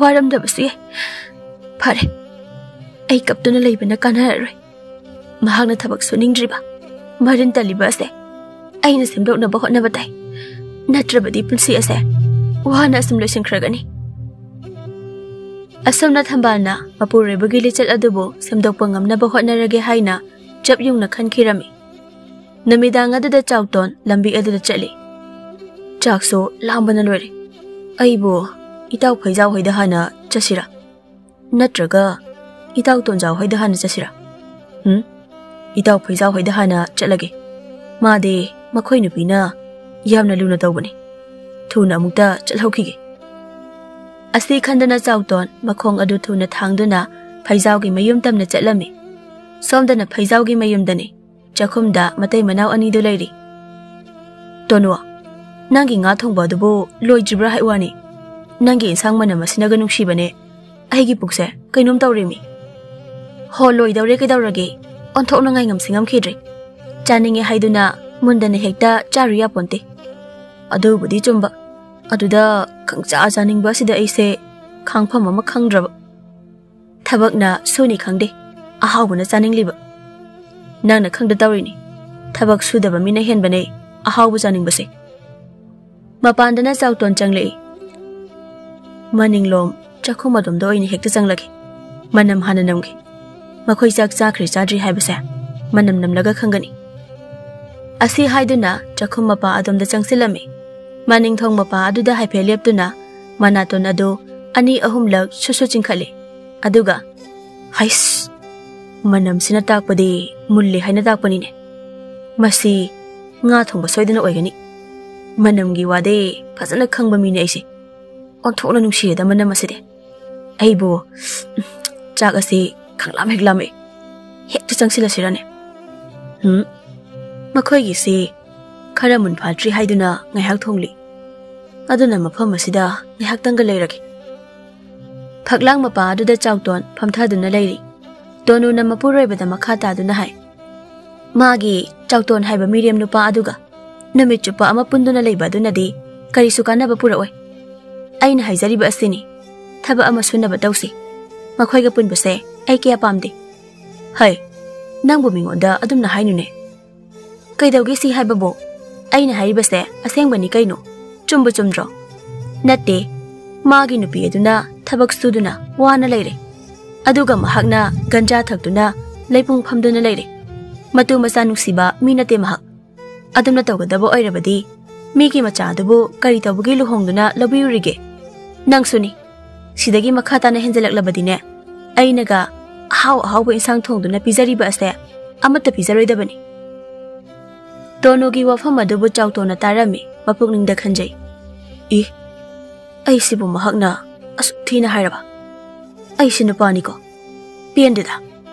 ꯋꯥꯔꯝꯗꯕꯁꯨ ꯌꯥꯏ꯫ ꯐꯔꯦ, ꯑꯩ ꯀꯞꯇꯨꯅ ꯂꯩꯕꯅ ꯀꯥꯟꯅꯔꯔꯣꯏ꯫ ꯃꯍꯥꯛꯅ ꯊꯕꯛ ꯁꯨꯅꯤꯡꯗ꯭ꯔꯤꯕ, ꯃꯔꯤꯟ ꯇꯜꯂꯤꯕ ꯑꯁꯦ ꯑꯩꯅ ꯁꯦꯝꯗꯣꯛꯅꯕ ꯍꯣꯠꯅꯕ ꯇꯥꯏ꯫ ꯅꯠꯇ꯭ꯔꯕꯗꯤ ꯄꯨꯟꯁꯤ ꯑꯁꯦ ꯋꯥꯅ ꯑꯁꯨꯝ ꯂꯣꯏꯁꯤꯟꯈ꯭ꯔꯒꯅꯤ꯫" ꯑꯁꯨꯝꯅ ꯊꯝꯕꯥꯜꯅ ꯃꯄꯨꯔꯣꯏꯕꯒꯤ ꯂꯤꯆꯠ ꯑꯗꯨꯕꯨ ꯁꯦꯝꯗꯣꯛꯄ ꯉꯝꯅꯕ ꯍꯣꯠꯅꯔꯒꯦ ꯍꯥꯏꯅ ꯆꯞ ꯌꯨꯡꯅ ꯈꯟꯈꯤꯔꯝꯃꯤ꯫ ꯅꯨꯃꯤꯗꯥꯡ ꯑꯗꯨꯗ ꯆꯥꯎꯇꯣꯟ ꯂꯝꯕꯤ ꯑꯗꯨꯗ ꯆꯠꯂꯤ꯫ "ꯆꯥꯛꯁꯨ ꯂꯥꯝꯕꯅ ꯂꯣꯏꯔꯦ꯫ ꯑꯩꯕꯨ ꯏꯇꯥꯎ ꯐꯩꯖꯥꯎ ꯍꯣꯏꯗ ꯍꯥꯟꯅ ꯆꯠꯁꯤꯔꯥ? ꯅꯠꯇ꯭ꯔꯒ ꯏꯇꯥꯎ ꯇꯣꯟꯖꯥꯎ ꯍꯣꯏꯗ ꯍꯥꯟꯅ ꯆꯠꯁꯤꯔꯥ? ꯎꯝ? ꯏꯇꯥꯎ ꯐꯩꯖꯥꯎ ꯍꯣꯏꯗ ꯍꯥꯟꯅ ꯆꯠꯂꯒꯦ꯫ ꯃꯥꯗꯤ ꯃꯈꯣꯏ ꯅꯨꯄꯤꯅ ꯌꯥꯝꯅ ꯂꯨꯅ ꯇꯧꯕꯅꯤ꯫ ꯊꯨꯅ ꯑꯃꯨꯛꯇ ꯆꯠꯍꯧꯈꯤꯒꯦ꯫" ꯑꯁꯤ ꯈꯟꯗꯅ ꯆꯥꯎꯇꯣꯟ ꯃꯈꯣꯡ ꯑꯗꯨ ꯊꯨꯅ ꯊꯥꯡꯗꯨꯅ ꯐꯩꯖꯥꯎꯒꯤ ꯃꯌꯨꯝ ꯇꯝꯅ ꯆꯠꯂꯝꯃꯤ꯫ ꯁꯣꯝꯗꯅ ꯐꯩꯖꯥꯎꯒꯤ ꯃꯌꯨꯝꯗꯅꯤ꯫ ꯆꯥꯛꯈꯨꯝꯗ ꯃꯇꯩ ꯃꯅꯥꯎ ꯑꯅꯤꯗꯨ ꯂꯩꯔꯤ꯫ "ꯇꯣꯅꯨ, ꯅꯪꯒꯤ ꯉꯥ ꯊꯣꯡꯕ ꯑꯗꯨꯕꯨ ꯂꯣꯏꯗ꯭ꯔꯤꯕ꯭ꯔꯥ ꯍꯥꯏ ꯋꯥꯅꯤ? ꯅꯪꯒꯤ ꯏꯟꯁꯥꯡ ꯃꯅꯝ ꯑꯁꯤꯅꯒ ꯅꯨꯡꯁꯤꯕꯅꯦ꯫ ꯑꯩꯒꯤ ꯄꯨꯛꯁꯦ ꯀꯩꯅꯣꯝ ꯇꯧꯔꯦꯃꯤ꯫ ꯍꯣ, ꯂꯣꯏꯗꯧꯔꯦ, ꯀꯩꯗꯧꯔꯒꯦ? ꯑꯣꯟꯊꯣꯛꯅ ꯉꯥꯏꯉꯝꯁꯤ ꯉꯝꯈꯤꯗ꯭ꯔꯦ꯫ ꯆꯥꯅꯤꯡꯉꯦ ꯍꯥꯏꯗꯨꯅ ꯃꯨꯟꯗꯅ ꯍꯦꯛꯇ ꯆꯥꯔꯨ ꯌꯥꯄꯣꯟꯇꯦ꯫ ꯑꯗꯨꯕꯨꯗꯤ ꯆꯨꯝꯕ꯫ ꯑꯗꯨꯗ ꯈꯪꯆꯥ ꯆꯥꯅꯤꯡꯕ ꯑꯁꯤꯗ ꯑꯩꯁꯦ ꯈꯥꯡꯐꯝ ꯑꯃ ꯈꯪꯗ꯭ꯔꯕ꯫ ꯊꯕꯛꯅ ꯁꯨꯅꯤ ꯈꯪꯗꯦ, ꯑꯍꯥꯎꯕꯅ ꯆꯥꯅꯤꯡꯂꯤꯕ꯫ ꯅꯪꯅ ꯈꯪꯗ ꯇꯧꯔꯤꯅꯤ, ꯊꯕꯛ ꯁꯨꯗꯕ ꯃꯤꯅ ꯍꯦꯟꯕꯅꯦ ꯑꯍꯥꯎꯕ ꯆꯥꯅꯤꯡꯕꯁꯦ꯫ ꯃꯄꯥꯟꯗꯅ ꯆꯥꯎꯇꯣꯟ ꯆꯪꯂꯛꯏ꯫ ꯃꯅꯤꯡꯂꯣꯝ ꯆꯥꯛꯈꯨꯝ ꯑꯗꯣꯝꯗ ꯑꯣꯏꯅ ꯍꯦꯛꯇ ꯆꯪꯂꯒꯦ꯫ ꯃꯅꯝ ꯍꯥꯟꯅ ꯅꯝꯒꯦ꯫ ꯃꯈꯣꯏ ꯆꯥꯛ ꯆꯥꯈ꯭ꯔꯦ ꯆꯥꯗ꯭ꯔꯤ ꯍꯥꯏꯕꯁꯦ ꯃꯅꯝ ꯅꯝꯂꯒ ꯈꯪꯒꯅꯤ꯫ ꯑꯁꯤ ꯍꯥꯏꯗꯨꯅ ꯆꯥꯛꯈꯨꯝ ꯃꯄꯥ ꯑꯗꯣꯝꯗ ꯆꯪꯁꯤꯜꯂꯝꯃꯤ꯫ ꯃꯅꯤꯡꯊꯣꯡ ꯃꯄꯥ ꯑꯗꯨꯗ ꯍꯥꯏꯐꯦꯠ ꯂꯦꯞꯇꯨꯅ ꯃꯅꯥꯇꯣꯟ ꯑꯗꯨ ꯑꯅꯤ ꯑꯍꯨꯝꯂꯛ ꯁꯨꯁꯨ ꯆꯤꯡꯈꯠꯂꯤ꯫ ꯑꯗꯨꯒ, "ꯍꯩꯁ! ꯃꯅꯝꯁꯤꯅ ꯇꯥꯛꯄꯗꯤ ꯃꯨꯜꯂꯤ ꯍꯥꯏꯅ ꯇꯥꯛꯄꯅꯤꯅꯦ꯫ ꯃꯁꯤ ꯉꯥ ꯊꯣꯡꯕ ꯁꯣꯏꯗꯅ ꯑꯣꯏꯒꯅꯤ꯫ ꯃꯅꯝꯒꯤ ꯋꯥꯗꯤ ꯐꯖꯅ ꯈꯪꯕ ꯃꯤꯅꯦ ꯑꯩꯁꯦ꯫ ꯑꯣꯟꯊꯣꯛꯅ ꯅꯨꯡꯁꯤꯔꯦꯗ ꯃꯅꯝ ꯑꯁꯤꯗꯤ꯫ ꯑꯩꯕꯨ ꯆꯥꯛ ꯑꯁꯤ ꯈꯪꯂꯥꯝ ꯍꯦꯛ ꯂꯥꯝꯃꯛꯏ꯫ ꯍꯦꯛꯇ ꯆꯪꯁꯤꯜꯂꯁꯤꯔꯅꯦ?" ꯍꯨꯝ, ꯃꯈꯣꯏꯒꯤꯁꯤ ꯈꯔ ꯃꯨꯟ ꯐꯥꯠꯇ꯭ꯔꯤ ꯍꯥꯏꯗꯨꯅ ꯉꯥꯏꯍꯥꯛ ꯊꯣꯡꯂꯤ꯫ ꯑꯗꯨꯅ ꯃꯐꯝ ꯑꯁꯤꯗ ꯉꯥꯏꯍꯥꯛꯇꯪꯒ ꯂꯩꯔꯒꯦ꯫ ꯐꯛꯂꯥꯡ ꯃꯄꯥ ꯑꯗꯨꯗ ꯆꯥꯎꯇꯣꯟ ꯐꯝꯊꯗꯨꯅ ꯂꯩꯔꯤ꯫ ꯇꯣꯅꯨꯅ ꯃꯄꯨꯔꯣꯏꯕꯗ ꯃꯈꯥ ꯇꯥꯗꯨꯅ ꯍꯥꯏ, "ꯃꯥꯒꯤ ꯆꯥꯎꯇꯣꯟ ꯍꯥꯏꯕ ꯃꯤꯔꯦꯝ ꯅꯨꯄꯥ ꯑꯗꯨꯒ ꯅꯨꯃꯤꯠ ꯆꯨꯞꯄ ꯑꯃ ꯄꯨꯟꯗꯨꯅ ꯂꯩꯕ ꯑꯗꯨꯅꯗꯤ ꯀꯔꯤꯁꯨ ꯀꯥꯟꯅꯕ ꯄꯨꯔꯛꯑꯣꯏ꯫ ꯑꯩꯅ ꯍꯥꯏꯖꯔꯤꯕ ꯑꯁꯤꯅꯤ, ꯊꯕꯛ ꯑꯃ ꯁꯨꯅꯕ ꯇꯧꯁꯤ꯫ ꯃꯈꯣꯏꯒ ꯄꯨꯟꯕꯁꯦ ꯑꯩ ꯀꯌꯥ ꯄꯥꯝꯗꯦ꯫" "ꯍꯩ, ꯅꯪꯕꯨ ꯃꯤꯉꯣꯟꯗ ꯑꯗꯨꯝꯅ ꯍꯥꯏꯅꯨꯅꯦ꯫ ꯀꯩꯗꯧꯒꯦ ꯁꯤ ꯍꯥꯏꯕꯕꯨ? ꯑꯩꯅ ꯍꯥꯏꯔꯤꯕꯁꯦ ꯑꯁꯦꯡꯕꯅꯤ ꯀꯩꯅꯣ꯫ ꯆꯨꯝꯕꯨ ꯆꯨꯝꯗ꯭ꯔꯣ?" "ꯅꯠꯇꯦ, ꯃꯥꯒꯤ ꯅꯨꯄꯤ ꯑꯗꯨꯅ ꯊꯕꯛ ꯁꯨꯗꯨꯅ ꯋꯥꯅ ꯂꯩꯔꯦ, ꯑꯗꯨꯒ ꯃꯍꯥꯛꯅ ꯒꯟꯖꯥ ꯊꯛꯇꯨꯅ ꯂꯩꯄꯨꯡ ꯐꯝꯗꯨꯅ ꯂꯩꯔꯦ꯫ ꯃꯇꯨ ꯃꯆꯥ ꯅꯨꯡꯁꯤꯕ ꯃꯤ ꯅꯠꯇꯦ ꯃꯍꯥꯛ꯫ ꯑꯗꯨꯝꯅ ꯇꯧꯒꯗꯕ ꯑꯣꯏꯔꯕꯗꯤ ꯃꯤꯒꯤ ꯃꯆꯥ ꯑꯗꯨꯕꯨ ꯀꯔꯤ ꯇꯧꯕꯒꯤ ꯂꯨꯍꯣꯡꯗꯨꯅ ꯂꯧꯕꯤꯔꯨꯔꯤꯒꯦ? ꯅꯪꯁꯨꯅꯤ꯫ ꯁꯤꯗꯒꯤ ꯃꯈꯥ ꯇꯥꯅ ꯍꯦꯟꯖꯜꯂꯛꯂꯕꯗꯤꯅꯦ, ꯑꯩꯅꯒ ꯑꯍꯥꯎ ꯑꯍꯥꯎꯕ ꯏꯟꯁꯥꯡ ꯊꯣꯡꯗꯨꯅ ꯄꯤꯖꯔꯤꯕ ꯑꯁꯦ ꯑꯃꯠꯇ ꯄꯤꯖꯔꯣꯏꯗꯕꯅꯤ꯫" ꯇꯣꯅꯨꯒꯤ ꯋꯥꯐꯝ ꯑꯗꯨꯕꯨ ꯆꯥꯎꯇꯣꯟꯅ ꯇꯥꯔꯝꯃꯤ꯫ ꯃꯄꯨꯛꯅꯤꯡꯗ ꯈꯟꯖꯩ, "ꯏ, ꯑꯩꯁꯤꯕꯨ ꯃꯍꯥꯛꯅ ꯑꯁꯨꯛ ꯊꯤꯅ ꯍꯥꯏꯔꯕ? ꯑꯩꯁꯤ ꯅꯨꯄꯥꯅꯤꯀꯣ? ꯄꯦꯟꯗꯦꯗ꯫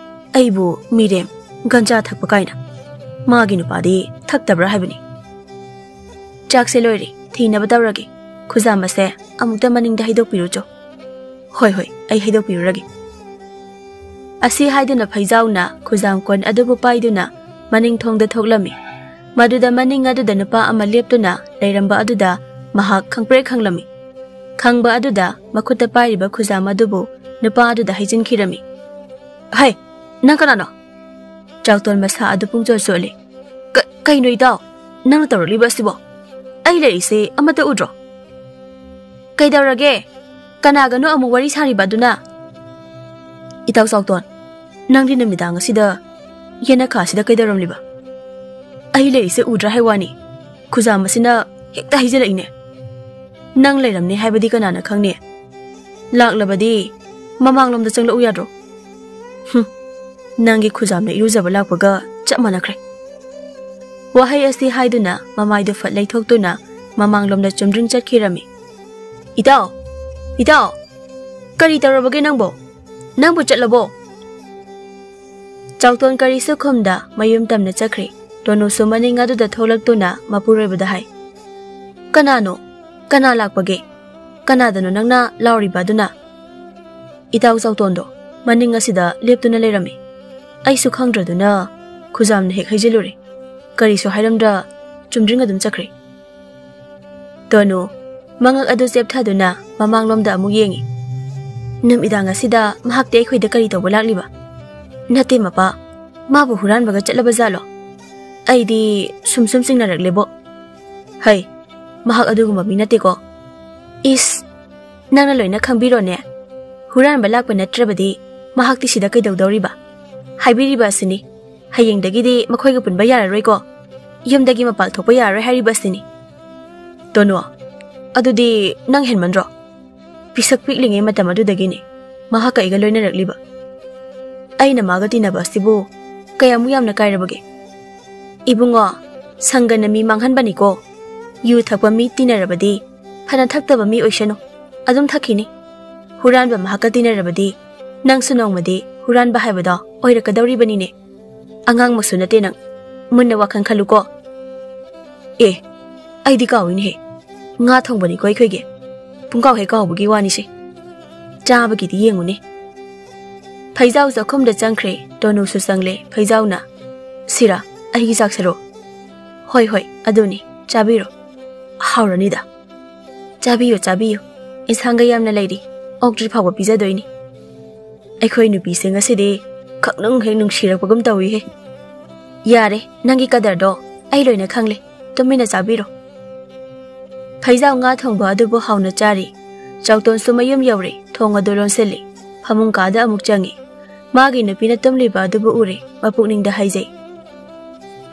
ꯑꯩꯕꯨ ꯃꯤꯔꯦꯝ, ꯒꯟꯖꯥ ꯊꯛꯄ ꯀꯥꯏꯅ꯫ ꯃꯥꯒꯤ ꯅꯨꯄꯥꯗꯤ ꯊꯛꯇꯕ꯭ꯔꯥ ꯍꯥꯏꯕꯅꯤ꯫" "ꯆꯥꯛꯁꯦ ꯂꯣꯏꯔꯦ, ꯊꯤꯅꯕ ꯇꯧꯔꯒꯦ꯫ ꯈꯨꯖꯥꯝ ꯑꯁꯦ ꯑꯃꯨꯛꯇ ꯃꯅꯤꯡꯗ ꯍꯩꯗꯣꯛꯄꯤꯔꯨꯆꯣ꯫" "ꯍꯣꯏ, ꯍꯣꯏ, ꯑꯩ ꯍꯩꯗꯣꯛꯄꯤꯔꯨꯔꯒꯦ"꯫ ꯑꯁꯤ ꯍꯥꯏꯗꯨꯅ ꯐꯩꯖꯥꯎꯅ ꯈꯨꯖꯥꯝ ꯀꯣꯟ ꯑꯗꯨꯕꯨ ꯄꯥꯏꯗꯨꯅ ꯃꯅꯤꯡ ꯊꯣꯡꯗ ꯊꯣꯛꯂꯝꯃꯤ꯫ ꯃꯗꯨꯗ ꯃꯅꯤꯡ ꯑꯗꯨꯗ ꯅꯨꯄꯥ ꯑꯃ ꯂꯦꯞꯇꯨꯅ ꯂꯩꯔꯝꯕ ꯑꯗꯨꯗ ꯃꯍꯥꯛ ꯈꯪꯄ꯭ꯔꯦꯛ ꯈꯪꯂꯝꯃꯤ꯫ ꯈꯪꯕ ꯑꯗꯨꯗ ꯃꯈꯨꯠꯇ ꯄꯥꯏꯔꯤꯕ ꯈꯨꯖꯥꯝ ꯑꯗꯨꯕꯨ ꯅꯨꯄꯥ ꯑꯗꯨꯗ ꯍꯩꯖꯤꯟꯈꯤꯔꯝꯃꯤ꯫ "ꯍꯩ, ꯅꯪ ꯀꯅꯥꯅꯣ?" ꯆꯥꯎꯇꯣꯟ ꯃꯁꯥ ꯑꯗꯨ ꯄꯨꯡꯆꯣꯠ ꯆꯣꯠꯂꯤ꯫ "ꯀ-, ꯀꯩꯅꯣ ꯏꯇꯥꯎ, ꯅꯪꯅ ꯇꯧꯔꯛꯂꯤꯕ ꯑꯁꯤꯕꯣ? ꯑꯩ ꯂꯩꯔꯤꯁꯦ ꯑꯃꯠꯇ ꯎꯗ꯭ꯔꯣ?" "ꯀꯩꯗꯧꯔꯒꯦ? ꯀꯅꯥꯒꯅꯣ ꯑꯃꯨꯛ ꯋꯥꯔꯤ ꯁꯥꯔꯤꯕ ꯑꯗꯨꯅ?" "ꯏꯇꯥꯎ ꯆꯥꯎꯇꯣꯟ, ꯅꯪꯗꯤ ꯅꯨꯃꯤꯗꯥꯡ ꯑꯁꯤꯗ ꯌꯦꯅꯈꯥꯁꯤꯗ ꯀꯩꯗꯧꯔꯝꯂꯤꯕ?" "ꯑꯩ ꯂꯩꯔꯤꯁꯦ ꯎꯗ꯭ꯔꯥ ꯍꯥꯏ ꯋꯥꯅꯤ? ꯈꯨꯖꯥꯝ ꯑꯁꯤꯅ ꯍꯦꯛꯇ ꯍꯩꯖꯤꯜꯂꯛꯏꯅꯦ꯫ ꯅꯪ ꯂꯩꯔꯝꯅꯤ ꯍꯥꯏꯕꯗꯤ ꯀꯅꯥꯅ ꯈꯪꯅꯤ? ꯂꯥꯛꯂꯕꯗꯤ ꯃꯃꯥꯡꯂꯣꯝꯗ ꯆꯪꯂꯛꯎ ꯌꯥꯗ꯭ꯔꯣ?" "ꯍꯨꯝ, ꯅꯪꯒꯤ ꯈꯨꯖꯥꯝꯅ ꯏꯔꯨꯖꯕ ꯂꯥꯛꯄꯒ ꯆꯞ ꯃꯥꯟꯅꯈ꯭ꯔꯦ"꯫ ꯋꯥꯍꯩ ꯑꯁꯤ ꯍꯥꯏꯗꯨꯅ ꯃꯃꯥꯏꯗꯨ ꯐꯠ ꯂꯩꯊꯣꯛꯇꯨꯅ ꯃꯃꯥꯡꯂꯣꯝꯗ ꯆꯨꯝꯗ꯭ꯔꯤꯡ ꯆꯠꯈꯤꯔꯝꯃꯤ꯫ "ꯏꯇꯥꯎ! ꯏꯇꯥꯎ! ꯀꯔꯤ ꯇꯧꯔꯕꯒꯦ ꯅꯪꯕꯣ? ꯅꯪꯕꯨ ꯆꯠꯂꯕꯣ?" ꯆꯥꯎꯇꯣꯟ ꯀꯔꯤꯁꯨ ꯈꯨꯝꯗ ꯃꯌꯨꯝ ꯇꯝꯅ ꯆꯠꯈ꯭ꯔꯦ꯫ ꯇꯣꯅꯨꯁꯨ ꯃꯅꯤꯡ ꯑꯗꯨꯗ ꯊꯣꯛꯂꯛꯇꯨꯅ ꯃꯄꯨꯔꯣꯏꯕꯗ ꯍꯥꯏ, "ꯀꯅꯥꯅꯣ? ꯀꯅꯥ ꯂꯥꯛꯄꯒꯦ? ꯀꯅꯥꯗꯅꯣ ꯅꯪꯅ ꯂꯥꯎꯔꯤꯕ ꯑꯗꯨꯅ?" "ꯏꯇꯥꯎ ꯆꯥꯎꯇꯣꯟꯗꯣ ꯃꯅꯤꯡ ꯑꯁꯤꯗ ꯂꯦꯞꯇꯨꯅ ꯂꯩꯔꯝꯃꯤ꯫ ꯑꯩꯁꯨ ꯈꯪꯗ꯭ꯔꯗꯨꯅ ꯈꯨꯖꯥꯝꯅ ꯍꯦꯛ ꯍꯩꯖꯤꯜꯂꯨꯔꯦ꯫ ꯀꯔꯤꯁꯨ ꯍꯥꯏꯔꯝꯗ꯭ꯔ ꯆꯨꯝꯗ꯭ꯔꯤꯡ ꯑꯗꯨꯝ ꯆꯠꯈ꯭ꯔꯦ"꯫ ꯇꯣꯅꯨ ꯃꯉꯛ ꯑꯗꯨ ꯆꯦꯞꯊꯗꯨꯅ ꯃꯃꯥꯡꯂꯣꯝꯗ ꯑꯃꯨꯛ ꯌꯦꯡꯉꯤ꯫ "ꯅꯨꯃꯤꯗꯥꯡ ꯑꯁꯤꯗ ꯃꯍꯥꯛꯇꯤ ꯑꯩꯈꯣꯏꯗ ꯀꯔꯤ ꯇꯧꯕ ꯂꯥꯛꯂꯤꯕ? ꯅꯠꯇꯦ ꯃꯄꯥ, ꯃꯥꯕꯨ ꯍꯨꯔꯥꯟꯕꯒ ꯆꯠꯂꯕ ꯖꯥꯠꯂꯣ? ꯑꯩꯗꯤ ꯁꯨꯝ ꯁꯨꯝ ꯆꯤꯡꯅꯔꯛꯂꯦꯕꯣ"꯫ "ꯍꯩ, ꯃꯍꯥꯛ ꯑꯗꯨꯒꯨꯝꯕ ꯃꯤ ꯅꯠꯇꯦꯀꯣ"꯫ "ꯏꯁ, ꯅꯪꯅ ꯂꯣꯏꯅ ꯈꯪꯕꯤꯔꯣꯅꯦ꯫ ꯍꯨꯔꯥꯟꯕ ꯂꯥꯛꯄ ꯅꯠꯇ꯭ꯔꯕꯗꯤ ꯃꯍꯥꯛꯇꯤ ꯁꯤꯗ ꯀꯩꯗꯧꯗꯧꯔꯤꯕ? ꯍꯥꯏꯕꯤꯔꯤꯕ ꯑꯁꯤꯅꯤ, ꯍꯌꯦꯡꯗꯒꯤꯗꯤ ꯃꯈꯣꯏꯒ ꯄꯨꯟꯕ ꯌꯥꯔꯔꯣꯏꯀꯣ꯫ ꯌꯨꯝꯗꯒꯤ ꯃꯄꯥꯜ ꯊꯣꯛꯄ ꯌꯥꯔꯔꯣꯏ ꯍꯥꯏꯔꯤꯕ ꯑꯁꯤꯅꯤ"꯫ "ꯇꯣꯅꯨ, ꯑꯗꯨꯗꯤ ꯅꯪ ꯍꯦꯟꯃꯟꯗ꯭ꯔꯣ? ꯄꯤꯁꯛ ꯄꯤꯛꯂꯤꯉꯩ ꯃꯇꯝ ꯑꯗꯨꯗꯒꯤꯅꯤ ꯃꯍꯥꯛꯀ ꯑꯩꯒ ꯂꯣꯏꯅꯔꯛꯂꯤꯕ꯫ ꯑꯩꯅ ꯃꯥꯒ ꯇꯤꯟꯅꯕ ꯑꯁꯤꯕꯨ ꯀꯌꯥꯃꯨꯛ ꯌꯥꯝꯅ ꯀꯥꯏꯔꯕꯒꯦ? ꯏꯕꯨꯡꯉꯣ, ꯁꯪꯒꯅ ꯃꯤ ꯃꯥꯡꯍꯟꯕꯅꯤꯀꯣ꯫ ꯌꯨ ꯊꯛꯄ ꯃꯤ ꯇꯤꯟꯅꯔꯕꯗꯤ ꯐꯅ ꯊꯛꯇꯕ ꯃꯤ ꯑꯣꯏꯁꯅꯨ, ꯑꯗꯨꯝ ꯊꯛꯈꯤꯅꯤ꯫ ꯍꯨꯔꯥꯟꯕ ꯃꯍꯥꯛꯀ ꯇꯤꯟꯅꯔꯕꯗꯤ ꯅꯪꯁꯨ ꯅꯣꯡꯃꯗꯤ ꯍꯨꯔꯥꯟꯕ ꯍꯥꯏꯕꯗꯣ ꯑꯣꯏꯔꯛꯀꯗꯧꯔꯤꯕꯅꯤꯅꯦ꯫ ꯑꯉꯥꯡꯃꯛꯁꯨ ꯅꯠꯇꯦ ꯅꯪ, ꯃꯨꯟꯅ ꯋꯥꯈꯜ ꯈꯜꯂꯨꯀꯣ"꯫ "ꯑꯦ, ꯑꯩꯗꯤ ꯀꯥꯎꯏꯅꯦꯍꯦ, ꯉꯥ ꯊꯣꯡꯕꯅꯤꯀꯣ ꯑꯩꯈꯣꯏꯒꯤ꯫ ꯄꯨꯡꯀꯥꯎ ꯍꯦꯛ ꯀꯥꯎꯕꯒꯤ ꯋꯥꯅꯤꯁꯦ"꯫ ꯆꯥꯕꯒꯤꯗꯤ ꯌꯦꯡꯉꯨꯅꯦ꯫ ꯐꯩꯖꯥꯎ ꯆꯥꯛꯈꯨꯝꯗ ꯆꯪꯈ꯭ꯔꯦ꯫ ꯇꯣꯅꯨꯁꯨ ꯆꯪꯂꯦ꯫ ꯐꯩꯖꯥꯎꯅ, "ꯁꯤꯔꯥ, ꯑꯩꯒꯤ ꯆꯥꯛ ꯁꯔꯨ?" "ꯍꯣꯏ, ꯍꯣꯏ, ꯑꯗꯨꯅꯤ, ꯆꯥꯕꯤꯔꯣ꯫ ꯍꯥꯎꯔꯅꯤꯗ꯫ ꯆꯥꯕꯤꯌꯨ, ꯆꯥꯕꯤꯌꯨ꯫ ꯏꯟꯁꯥꯡꯒ ꯌꯥꯝꯅ ꯂꯩꯔꯤ꯫ ꯑꯣꯛꯇ꯭ꯔꯤ ꯐꯥꯎꯕ ꯄꯤꯖꯗꯣꯏꯅꯤ꯫ ꯑꯩꯈꯣꯏ ꯅꯨꯄꯤꯁꯦ ꯉꯁꯤꯗꯤ ꯈꯪꯅꯨꯡ ꯍꯦꯛ ꯅꯨꯡꯁꯤꯔꯛꯄꯒꯨꯝ ꯇꯧꯏꯍꯦ꯫ ꯌꯥꯔꯦ, ꯅꯪꯒꯤ ꯀꯗꯔꯗꯣ ꯑꯩ ꯂꯣꯏꯅ ꯈꯪꯂꯦ꯫ ꯇꯨꯃꯤꯟꯅ ꯆꯥꯕꯤꯔꯣ꯫" ꯐꯩꯖꯥꯎ ꯉꯥ ꯊꯣꯡꯕ ꯑꯗꯨꯕꯨ ꯍꯥꯎꯅ ꯆꯥꯔꯤ꯫ ꯆꯥꯎꯇꯣꯟꯁꯨ ꯃꯌꯨꯝ ꯌꯧꯔꯦ꯫ ꯊꯣꯡ ꯑꯗꯨ ꯂꯣꯟꯁꯤꯜꯂꯤ꯫ ꯐꯃꯨꯡ ꯀꯥꯗ ꯑꯃꯨꯛ ꯆꯪꯉꯤ꯫ ꯃꯥꯒꯤ ꯅꯨꯄꯤꯅ ꯇꯨꯝꯂꯤꯕ ꯑꯗꯨꯕꯨ ꯎꯔꯦ꯫ ꯃꯄꯨꯛꯅꯤꯡꯗ ꯍꯥꯏꯖꯩ,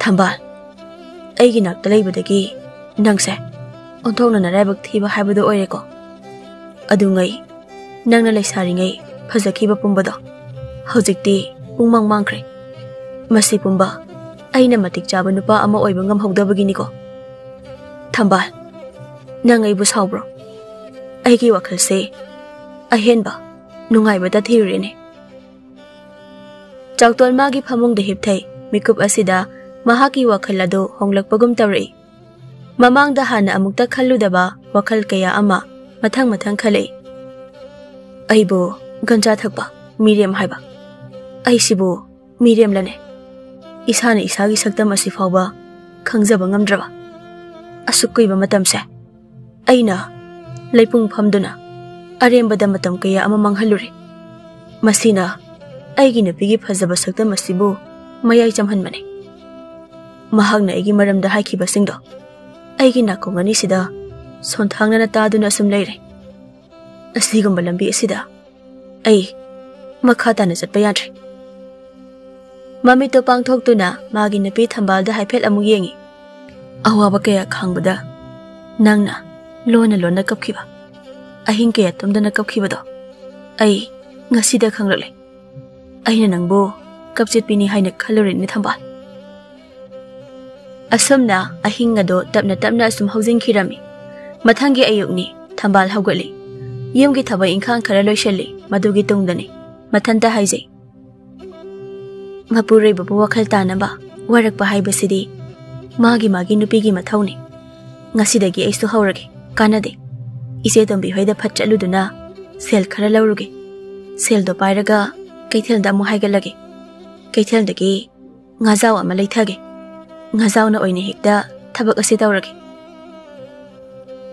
"ꯊꯝꯕꯥꯜ, ꯑꯩꯒꯤ ꯅꯥꯛꯇ ꯂꯩꯕꯗꯒꯤ ꯅꯪꯁꯦ ꯑꯣꯟꯊꯣꯛꯅ ꯅꯔꯥꯏꯕꯛ ꯊꯤꯕ ꯍꯥꯏꯕꯗꯨ ꯑꯣꯏꯔꯦꯀꯣ꯫ ꯑꯗꯨꯉꯩ ꯅꯪꯅ ꯂꯩꯁꯥꯔꯤꯉꯩ ꯐꯖꯈꯤꯕ ꯄꯨꯝꯕꯗꯣ ꯍꯧꯖꯤꯛꯇꯤ ꯄꯨꯡꯃꯥꯡ ꯃꯥꯡꯈ꯭ꯔꯦ꯫ ꯃꯁꯤ ꯄꯨꯝꯕ ꯑꯩꯅ ꯃꯇꯤꯛ ꯆꯥꯕ ꯅꯨꯄꯥ ꯑꯃ ꯑꯣꯏꯕ ꯉꯝꯍꯧꯗꯕꯒꯤꯅꯤꯀꯣ꯫ ꯊꯝꯕꯥꯜ, ꯅꯪ ꯑꯩꯕꯨ ꯁꯥꯎꯕ꯭ꯔꯣ? ꯑꯩꯒꯤ ꯋꯥꯈꯜꯁꯦ ꯑꯍꯦꯟꯕ ꯅꯨꯡꯉꯥꯏꯕꯗ ꯊꯤꯔꯨꯔꯦꯅꯦ꯫" ꯆꯥꯎꯇꯣꯟ ꯃꯥꯒꯤ ꯐꯃꯨꯡꯗ ꯍꯤꯞꯊꯩ꯫ ꯃꯤꯀꯨꯞ ꯑꯁꯤꯗ ꯃꯍꯥꯛꯀꯤ ꯋꯥꯈꯜ ꯑꯗꯨ ꯍꯣꯡꯂꯛꯄꯒꯨꯝ ꯇꯧꯔꯛꯏ꯫ ꯃꯃꯥꯡꯗ ꯍꯥꯟꯅ ꯑꯃꯨꯛꯇ ꯈꯜꯂꯨꯗꯕ ꯋꯥꯈꯜ ꯀꯌꯥ ꯑꯃ ꯃꯊꯪ ꯃꯊꯪ ꯈꯜꯂꯛꯏ꯫ ꯑꯩꯕꯨ ꯒꯟꯖꯥ ꯊꯛꯄ ꯃꯤꯔꯦꯝ ꯍꯥꯏꯕ, ꯑꯩꯁꯤꯕꯨ ꯃꯤꯔꯦꯝꯂꯅꯦ? ꯏꯁꯥꯅ ꯏꯁꯥꯒꯤ ꯁꯛꯇꯝ ꯑꯁꯤ ꯐꯥꯎꯕ ꯈꯪꯖꯕ ꯉꯝꯗ꯭ꯔꯕ ꯑꯁꯨꯛ ꯀꯨꯏꯕ ꯃꯇꯝꯁꯦ꯫ ꯑꯩꯅ ꯂꯩꯄꯨꯡ ꯐꯝꯗꯨꯅ ꯑꯔꯦꯝꯕꯗ ꯃꯇꯝ ꯀꯌꯥ ꯑꯃ ꯃꯥꯡꯍꯜꯂꯨꯔꯦ꯫ ꯃꯁꯤꯅ ꯑꯩꯒꯤ ꯅꯨꯄꯤꯒꯤ ꯐꯖꯕ ꯁꯛꯇꯝ ꯑꯁꯤꯕꯨ ꯃꯌꯥꯏ ꯆꯝꯍꯟꯕꯅꯤ꯫ ꯃꯍꯥꯛꯅ ꯑꯩꯒꯤ ꯃꯔꯝꯗ ꯍꯥꯏꯈꯤꯕꯁꯤꯡꯗꯣ ꯑꯩꯒꯤ ꯅꯥꯀꯣꯡ ꯑꯅꯤꯁꯤꯗ ꯁꯣꯟꯊꯥꯡꯅꯅ ꯇꯥꯗꯨꯅ ꯑꯁꯨꯝ ꯂꯩꯔꯦ꯫ ꯑꯁꯤꯒꯨꯝꯕ ꯂꯝꯕꯤ ꯑꯁꯤꯗ ꯑꯩ ꯃꯈꯥ ꯇꯥꯅ ꯆꯠꯄ ꯌꯥꯗ꯭ꯔꯦ꯫ ꯃꯃꯤꯠꯇꯨ ꯄꯥꯡꯊꯣꯛꯇꯨꯅ ꯃꯥꯒꯤ ꯅꯨꯄꯤ ꯊꯝꯕꯥꯜꯗ ꯍꯥꯏꯐꯦꯠ ꯑꯃꯨꯛ ꯌꯦꯡꯉꯤ꯫ ꯑꯋꯥꯕ ꯀꯌꯥ ꯈꯥꯡꯕꯗ ꯅꯪꯅ ꯂꯣꯟꯅ ꯂꯣꯟꯅ ꯀꯞꯈꯤꯕ, ꯑꯍꯤꯡ ꯀꯌꯥ ꯇꯨꯝꯗꯅ ꯀꯞꯈꯤꯕꯗꯣ ꯑꯩ ꯉꯁꯤꯗ ꯈꯪꯂꯛꯂꯦ꯫ ꯑꯩꯅ ꯅꯪꯕꯨ ꯀꯞꯆꯦꯠꯄꯤꯅꯤ ꯍꯥꯏꯅ ꯈꯜꯂꯨꯔꯤꯅꯤ, ꯊꯝꯕꯥꯜ꯫ ꯑꯁꯨꯝꯅ ꯑꯍꯤꯡ ꯑꯗꯣ ꯇꯞꯅ ꯇꯞꯅ ꯑꯁꯨꯝ ꯍꯧꯖꯤꯟꯈꯤꯔꯝꯃꯤ꯫ ꯃꯊꯪꯒꯤ ꯑꯌꯨꯛꯅꯤ꯫ ꯊꯝꯕꯥꯜ ꯍꯧꯒꯠꯂꯤ꯫ ꯌꯨꯝꯒꯤ ꯊꯕꯛ ꯏꯪꯈꯥꯡ ꯈꯔ ꯂꯣꯏꯁꯤꯜꯂꯤ꯫ ꯃꯗꯨꯒꯤ ꯇꯨꯡꯗꯅꯤ꯫ ꯃꯊꯟꯇ ꯍꯥꯏꯖꯩ, "ꯃꯄꯨꯔꯣꯏꯕꯕꯨ ꯋꯥꯈꯜ ꯇꯥꯅꯕ ꯋꯥꯔꯛꯄ ꯍꯥꯏꯕꯁꯤꯗꯤ ꯃꯥꯒꯤ ꯃꯥꯒꯤ ꯅꯨꯄꯤꯒꯤ ꯃꯊꯧꯅꯤ꯫ ꯉꯁꯤꯗꯒꯤ ꯑꯩꯁꯨ ꯍꯧꯔꯒꯦ꯫ ꯀꯥꯟꯅꯗꯦ꯫ ꯏꯆꯦ ꯇꯣꯝꯕꯤ ꯍꯣꯏꯗ ꯐꯠ ꯆꯠꯂꯨꯗꯨꯅ ꯁꯦꯜ ꯈꯔ ꯂꯧꯔꯨꯒꯦ꯫ ꯁꯦꯜꯗꯣ ꯄꯥꯏꯔꯒ ꯀꯩꯊꯦꯜꯗ ꯑꯃꯨꯛ ꯍꯥꯏꯒꯠꯂꯒꯦ꯫ ꯀꯩꯊꯦꯜꯗꯒꯤ ꯉꯥꯖꯥꯎ ꯑꯃ ꯂꯩꯊꯒꯦ꯫ ꯉꯥꯖꯥꯎꯅ ꯑꯣꯏꯅ ꯍꯦꯛꯇ ꯊꯕꯛ ꯑꯁꯤ ꯇꯧꯔꯒꯦ꯫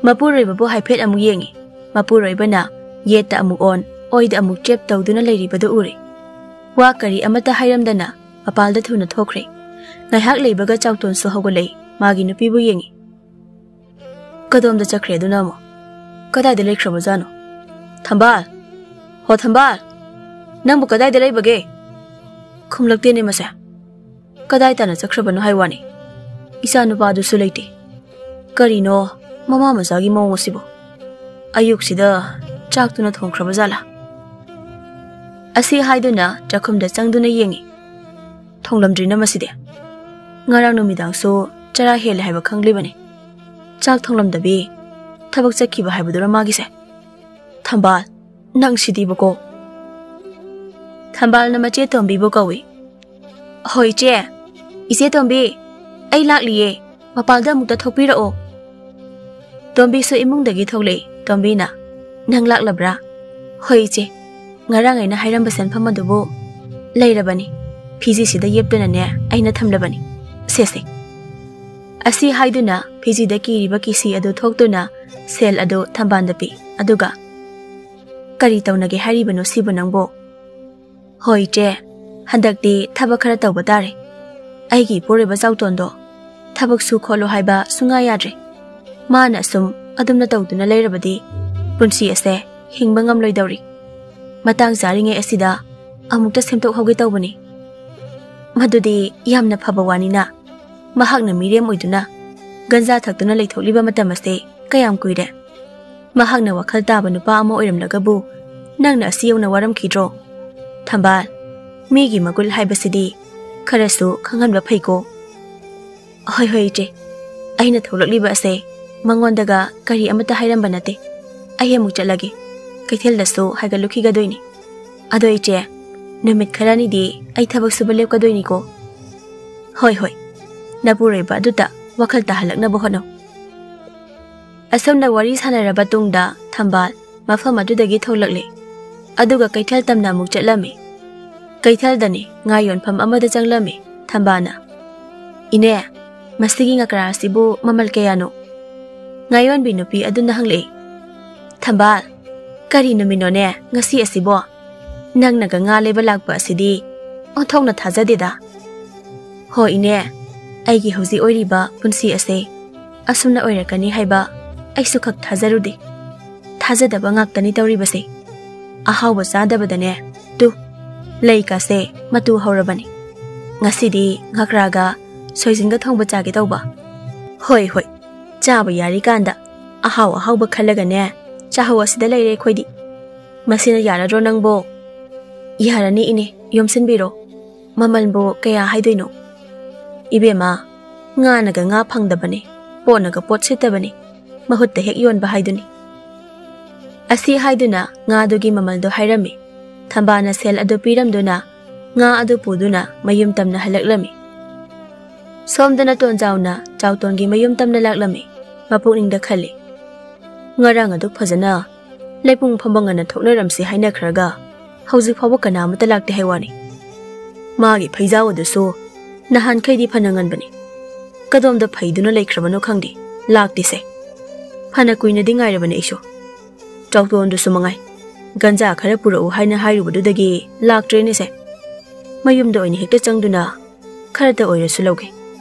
ꯃꯄꯨꯔꯣꯏꯕꯕꯨ ꯍꯥꯏꯐꯦꯠ ꯑꯃꯨꯛ ꯌꯦꯡꯉꯤ꯫ ꯃꯄꯨꯔꯣꯏꯕꯅ ꯌꯦꯠꯇ ꯑꯃꯨꯛ ꯑꯣꯟ, ꯑꯣꯏꯗ ꯑꯃꯨꯛ ꯆꯦꯞ ꯇꯧꯗꯨꯅ ꯂꯩꯔꯤꯕꯗꯨ ꯎꯔꯦ꯫ ꯋꯥ ꯀꯔꯤ ꯑꯃꯠꯇ ꯍꯥꯏꯔꯝꯗꯅ ꯃꯄꯥꯜꯗ ꯊꯨꯅ ꯊꯣꯛꯈ꯭ꯔꯦ꯫ ꯉꯥꯏꯍꯥꯛ ꯂꯩꯕꯒ ꯆꯥꯎꯇꯣꯟꯁꯨ ꯍꯧꯒꯠꯂꯛꯏ, ꯃꯥꯒꯤ ꯅꯨꯄꯤꯕꯨ ꯌꯦꯡꯉꯤ꯫ ꯀꯗꯣꯝꯗ ꯆꯠꯈ꯭ꯔꯦ ꯑꯗꯨꯅ ꯑꯃꯨꯛ? ꯀꯗꯥꯏꯗ ꯂꯩꯈ꯭ꯔꯕꯖꯥꯠꯅꯣ? ꯊꯝꯕꯥꯜ! ꯍꯣ ꯊꯝꯕꯥꯜ! ꯅꯪꯕꯨ ꯀꯗꯥꯏꯗ ꯂꯩꯕꯒꯦ? ꯈꯨꯝꯂꯛꯇꯦꯅꯦ ꯃꯁꯦ꯫ ꯀꯗꯥꯏ ꯇꯥꯅ ꯆꯠꯈ꯭ꯔꯕꯅꯣ ꯍꯥꯏ ꯋꯥꯅꯤ꯫ ꯏꯆꯥ ꯅꯨꯄꯥꯗꯨꯁꯨ ꯂꯩꯇꯦ꯫ ꯀꯔꯤꯅꯣ ꯃꯃꯥ ꯃꯆꯥꯒꯤ ꯃꯑꯣꯡ ꯑꯁꯤꯕꯨ? ꯑꯌꯨꯛꯁꯤꯗ ꯆꯥꯛꯇꯨꯅ ꯊꯣꯡꯈ꯭ꯔꯕ ꯖꯥꯠꯂꯥ? ꯑꯁꯤ ꯍꯥꯏꯗꯨꯅ ꯆꯥꯛꯈꯨꯝꯗ ꯆꯪꯗꯨꯅ ꯌꯦꯡꯉꯤ꯫ ꯊꯣꯡꯂꯝꯗ꯭ꯔꯤꯅ ꯃꯁꯤꯗꯤ꯫ ꯉꯔꯥꯡ ꯅꯨꯃꯤꯗꯥꯡꯁꯨ ꯆꯔꯥ ꯍꯦꯜꯂꯦ ꯍꯥꯏꯕ ꯈꯪꯂꯤꯕꯅꯤ꯫ ꯆꯥꯛ ꯊꯣꯡꯂꯝꯗꯕꯤ ꯊꯕꯛ ꯆꯠꯈꯤꯕ ꯍꯥꯏꯕꯗꯨꯔ ꯃꯥꯒꯤꯁꯦ? ꯊꯝꯕꯥꯜ, ꯅꯪ ꯁꯤꯗꯤꯕꯀꯣ꯫ ꯊꯝꯕꯥꯜꯅ ꯃꯆꯦ ꯇꯣꯝꯕꯤꯕꯨ ꯀꯧꯏ꯫ ꯍꯣꯏ ꯏꯆꯦ꯫ ꯏꯆꯦ ꯇꯣꯝꯕꯤ, ꯑꯩ ꯂꯥꯛꯂꯤꯌꯦ꯫ ꯃꯄꯥꯜꯗ ꯑꯃꯨꯛꯇ ꯊꯣꯛꯄꯤꯔꯛꯑꯣ꯫ ꯇꯣꯝꯕꯤꯁꯨ ꯏꯃꯨꯡꯗꯒꯤ ꯊꯣꯛꯂꯛꯏ꯫ ꯇꯣꯝꯕꯤꯅ, "ꯅꯪ ꯂꯥꯛꯂꯕ꯭ꯔꯥ?" "ꯍꯣꯏ ꯏꯆꯦ, ꯉꯔꯥꯡ ꯑꯩꯅ ꯍꯥꯏꯔꯝꯕ ꯁꯦꯟꯐꯝ ꯑꯗꯨꯕꯨ ꯂꯩꯔꯕꯅꯤ꯫ ꯐꯤꯖꯤꯁꯤꯗ ꯌꯦꯞꯇꯨꯅꯅꯦ ꯑꯩꯅ ꯊꯝꯂꯕꯅꯤ꯫ ꯁꯦꯁꯦ꯫" ꯑꯁꯤ ꯍꯥꯏꯗꯨꯅ ꯐꯤꯖꯤꯗ ꯀꯤꯔꯤꯕ ꯀꯤꯁꯤ ꯑꯗꯨ ꯊꯣꯛꯇꯨꯅ ꯁꯦꯜ ꯑꯗꯨ ꯊꯝꯕꯥꯜꯗ ꯄꯤ꯫ ꯑꯗꯨꯒ, "ꯀꯔꯤ ꯇꯧꯅꯒꯦ ꯍꯥꯏꯔꯤꯕꯅꯣ ꯁꯤꯕꯨ ꯅꯪꯕꯣ?" "ꯍꯣꯏ ꯏꯆꯦ, ꯍꯟꯗꯛꯇꯤ ꯊꯕꯛ ꯈꯔ ꯇꯧꯕ ꯇꯥꯔꯦ꯫ ꯑꯩꯒꯤ ꯏꯄꯨꯔꯣꯏꯕ ꯆꯥꯎꯇꯣꯟꯗꯣ ꯊꯕꯛ ꯁꯨ ꯈꯣꯠꯂꯣ ꯍꯥꯏꯕ ꯁꯨꯡꯌꯥ ꯌꯥꯗ꯭ꯔꯦ꯫ ꯃꯥꯅ ꯑꯁꯨꯝ ꯑꯗꯨꯝꯅ ꯇꯧꯗꯨꯅ ꯂꯩꯔꯕꯗꯤ ꯄꯨꯟꯁꯤ ꯑꯁꯦ ꯍꯤꯡꯕ ꯉꯝꯂꯣꯏꯗꯧꯔꯤ꯫ ꯃꯇꯥꯡ ꯆꯥꯔꯤꯉꯩ ꯑꯁꯤꯗ ꯑꯃꯨꯛꯇ ꯁꯦꯝꯗꯣꯛꯍꯧꯒꯦ ꯇꯧꯕꯅꯤ꯫ ꯃꯗꯨꯗꯤ ꯌꯥꯝꯅ ꯐꯕ ꯋꯥꯅꯤꯅ꯫ ꯃꯍꯥꯛꯅ ꯃꯤꯔꯦꯝ ꯑꯣꯏꯗꯨꯅ ꯒꯟꯖꯥ ꯊꯛꯇꯨꯅ ꯂꯩꯊꯣꯛꯂꯤꯕ ꯃꯇꯝ ꯑꯁꯦ ꯀꯌꯥꯝ ꯀꯨꯏꯔꯦ? ꯃꯍꯥꯛꯅ ꯋꯥꯈꯜ ꯇꯥꯕ ꯅꯨꯄꯥ ꯑꯃ ꯑꯣꯏꯔꯝꯂꯒꯕꯨ ꯅꯪꯅ ꯑꯁꯤ ꯌꯧꯅ ꯋꯥꯔꯝꯈꯤꯗ꯭ꯔꯣ? ꯊꯝꯕꯥꯜ, ꯃꯤꯒꯤ ꯃꯒꯨꯟ ꯍꯥꯏꯕꯁꯤꯗꯤ ꯈꯔꯁꯨ ꯈꯪꯍꯟꯕ ꯐꯩꯀꯣ꯫" "ꯍꯣꯏ, ꯍꯣꯏ, ꯏꯆꯦ꯫ ꯑꯩꯅ ꯊꯣꯛꯂꯛꯂꯤꯕ ꯑꯁꯦ ꯃꯉꯣꯟꯗꯒ ꯀꯔꯤ ꯑꯃꯠꯇ ꯍꯥꯏꯔꯝꯕ ꯅꯠꯇꯦ꯫ ꯑꯩ ꯑꯃꯨꯛ ꯆꯠꯂꯒꯦ꯫ ꯀꯩꯊꯦꯜꯗꯁꯨ ꯍꯥꯏꯒꯠꯂꯨꯈꯤꯒꯗꯣꯏꯅꯤ꯫ ꯑꯗꯣ ꯏꯆꯦ, ꯅꯨꯃꯤꯠ ꯈꯔꯅꯤꯗꯤ ꯑꯩ ꯊꯕꯛ ꯁꯨꯕ ꯂꯦꯞꯀꯗꯣꯏꯅꯤꯀꯣ꯫" "ꯍꯣꯏ, ꯍꯣꯏ꯫ ꯅꯄꯨꯔꯣꯏꯕ ꯑꯗꯨꯗ ꯋꯥꯈꯜ ꯇꯥꯍꯜꯂꯛꯅꯕ ꯍꯣꯠꯅꯧ꯫" ꯑꯁꯨꯝꯅ ꯋꯥꯔꯤ ꯁꯥꯟꯅꯔꯕ ꯇꯨꯡꯗ ꯊꯝꯕꯥꯜ ꯃꯐꯝ ꯑꯗꯨꯗꯒꯤ ꯊꯣꯛꯂꯛꯂꯦ꯫ ꯑꯗꯨꯒ ꯀꯩꯊꯦꯜ ꯇꯝꯅ ꯑꯃꯨꯛ ꯆꯠꯂꯝꯃꯤ꯫ ꯀꯩꯊꯦꯜꯗꯅꯤ ꯉꯥ ꯌꯣꯟꯐꯝ ꯑꯃꯗ ꯆꯪꯂꯝꯃꯤ ꯊꯝꯕꯥꯜꯅ꯫ "ꯏꯅꯦ, ꯃꯁꯤꯒꯤ ꯉꯀ꯭ꯔꯥ ꯑꯁꯤꯕꯨ ꯃꯃꯜ ꯀꯌꯥꯅꯣ?" ꯉꯥꯌꯣꯟꯕꯤ ꯅꯨꯄꯤ ꯑꯗꯨꯅ ꯍꯪꯂꯛꯏ꯫ "ꯊꯝꯕꯥꯜ, ꯀꯔꯤ ꯅꯨꯃꯤꯠꯅꯣꯅꯦ ꯉꯁꯤ ꯑꯁꯤꯕꯣ? ꯅꯪꯅꯒ ꯉꯥ ꯂꯩꯕ ꯂꯥꯛꯄ ꯑꯁꯤꯗꯤ ꯑꯣꯟꯊꯣꯛꯅ ꯊꯥꯖꯗꯦꯗ꯫" "ꯍꯣ ꯏꯅꯦ, ꯑꯩꯒꯤ ꯍꯧꯖꯤꯛ ꯑꯣꯏꯔꯤꯕ ꯄꯨꯟꯁꯤ ꯑꯁꯦ ꯑꯁꯨꯝꯅ ꯑꯣꯏꯔꯛꯀꯅꯤ ꯍꯥꯏꯕ ꯑꯩꯁꯨ ꯈꯛ ꯊꯥꯖꯔꯨꯗꯦ꯫ ꯊꯥꯖꯗꯕ ꯉꯥꯛꯇꯅꯤ ꯇꯧꯔꯤꯕꯁꯦ꯫ ꯑꯍꯥꯎꯕ ꯆꯥꯗꯕꯗꯅꯦ, ꯇꯨ, ꯂꯩꯀꯥꯁꯦ ꯃꯇꯨ ꯍꯧꯔꯕꯅꯤ꯫ ꯉꯁꯤꯗꯤ ꯉꯀ꯭ꯔꯥꯒ ꯁꯣꯏꯖꯤꯟꯒ ꯊꯣꯡꯕ ꯆꯥꯒꯦ ꯇꯧꯕ꯫" "ꯍꯣꯏ, ꯍꯣꯏ, ꯆꯥꯕ ꯌꯥꯔꯤꯀꯥꯟꯗ ꯑꯍꯥꯎ ꯑꯍꯥꯎꯕ ꯈꯜꯂꯒꯅꯦ ꯆꯥꯍꯧ ꯑꯁꯤꯗ ꯂꯩꯔꯦ ꯑꯩꯈꯣꯏꯗꯤ꯫ ꯃꯁꯤꯅ ꯌꯥꯔꯗ꯭ꯔꯣ ꯅꯪꯕꯣ?" "ꯌꯥꯔꯅꯤ ꯏꯅꯦ, ꯌꯣꯝꯁꯤꯟꯕꯤꯔꯣ꯫ ꯃꯃꯜꯕꯨ ꯀꯌꯥ ꯍꯥꯏꯗꯣꯏꯅꯣ?" "ꯏꯕꯦꯝꯃ, ꯉꯥꯅꯒ ꯉꯥ ꯐꯪꯗꯕꯅꯤ, ꯄꯣꯠꯅꯒ ꯄꯣꯠ ꯁꯤꯠꯇꯕꯅꯤ, ꯃꯍꯨꯠꯇ ꯍꯦꯛ ꯌꯣꯟꯕ ꯍꯥꯏꯗꯨꯅꯤ꯫" ꯑꯁꯤ ꯍꯥꯏꯗꯨꯅ ꯉꯥꯗꯨꯒꯤ ꯃꯃꯜꯗꯣ ꯍꯥꯏꯔꯝꯃꯤ꯫ ꯊꯝꯕꯥꯜꯅ ꯁꯦꯜ ꯑꯗꯨ ꯄꯤꯔꯝꯗꯨꯅ ꯉꯥ ꯑꯗꯨ ꯄꯨꯗꯨꯅ ꯃꯌꯨꯝ ꯇꯝꯅ ꯍꯜꯂꯛꯂꯝꯃꯤ꯫ ꯁꯣꯝꯗꯅ ꯇꯣꯟꯖꯥꯎꯅ ꯆꯥꯎꯇꯣꯟꯒꯤ ꯃꯌꯨꯝ ꯇꯝꯅ ꯂꯥꯛꯂꯝꯃꯤ꯫ ꯃꯄꯨꯛꯅꯤꯡꯗ ꯈꯜꯂꯤ, "ꯉꯔꯥꯡ ꯑꯗꯨꯛ ꯐꯖꯅ ꯂꯩꯄꯨꯡ ꯐꯝꯕ ꯉꯟꯅ ꯊꯣꯛꯅꯔꯝꯁꯤ ꯍꯥꯏꯅꯈ꯭ꯔꯒ ꯍꯧꯖꯤꯛ ꯐꯥꯎꯕ ꯀꯅꯥ ꯑꯃꯠꯇ ꯂꯥꯛꯇꯦ ꯍꯥꯏ ꯋꯥꯅꯤ꯫ ꯃꯥꯒꯤ ꯐꯩꯖꯥꯎ ꯑꯗꯨꯁꯨ ꯅꯍꯥꯟꯈꯩꯗꯤ ꯐꯅ ꯉꯟꯕꯅꯤ꯫ ꯀꯗꯣꯝꯗ ꯐꯩꯗꯨꯅ ꯂꯩꯈ꯭ꯔꯕꯅꯣ ꯈꯪꯗꯦ, ꯂꯥꯛꯇꯦꯁꯦ꯫ ꯐꯅ ꯀꯨꯏꯅꯗꯤ ꯉꯥꯏꯔꯕꯅꯤ ꯑꯩꯁꯨ꯫ ꯆꯥꯎꯇꯣꯟꯗꯨꯁꯨ ꯃꯉꯥꯏ, ꯒꯟꯖꯥ ꯈꯔ ꯄꯨꯔꯛꯎ ꯍꯥꯏꯅ ꯍꯥꯏꯔꯨꯕꯗꯨꯗꯒꯤ ꯂꯥꯛꯇ꯭ꯔꯦꯅꯦꯁꯦ꯫ ꯃꯌꯨꯝꯗ ꯑꯣꯏꯅ ꯍꯦꯛꯇ ꯆꯪꯗꯨꯅ ꯈꯔꯇ ꯑꯣꯏꯔꯁꯨ ꯂꯧꯒꯦ꯫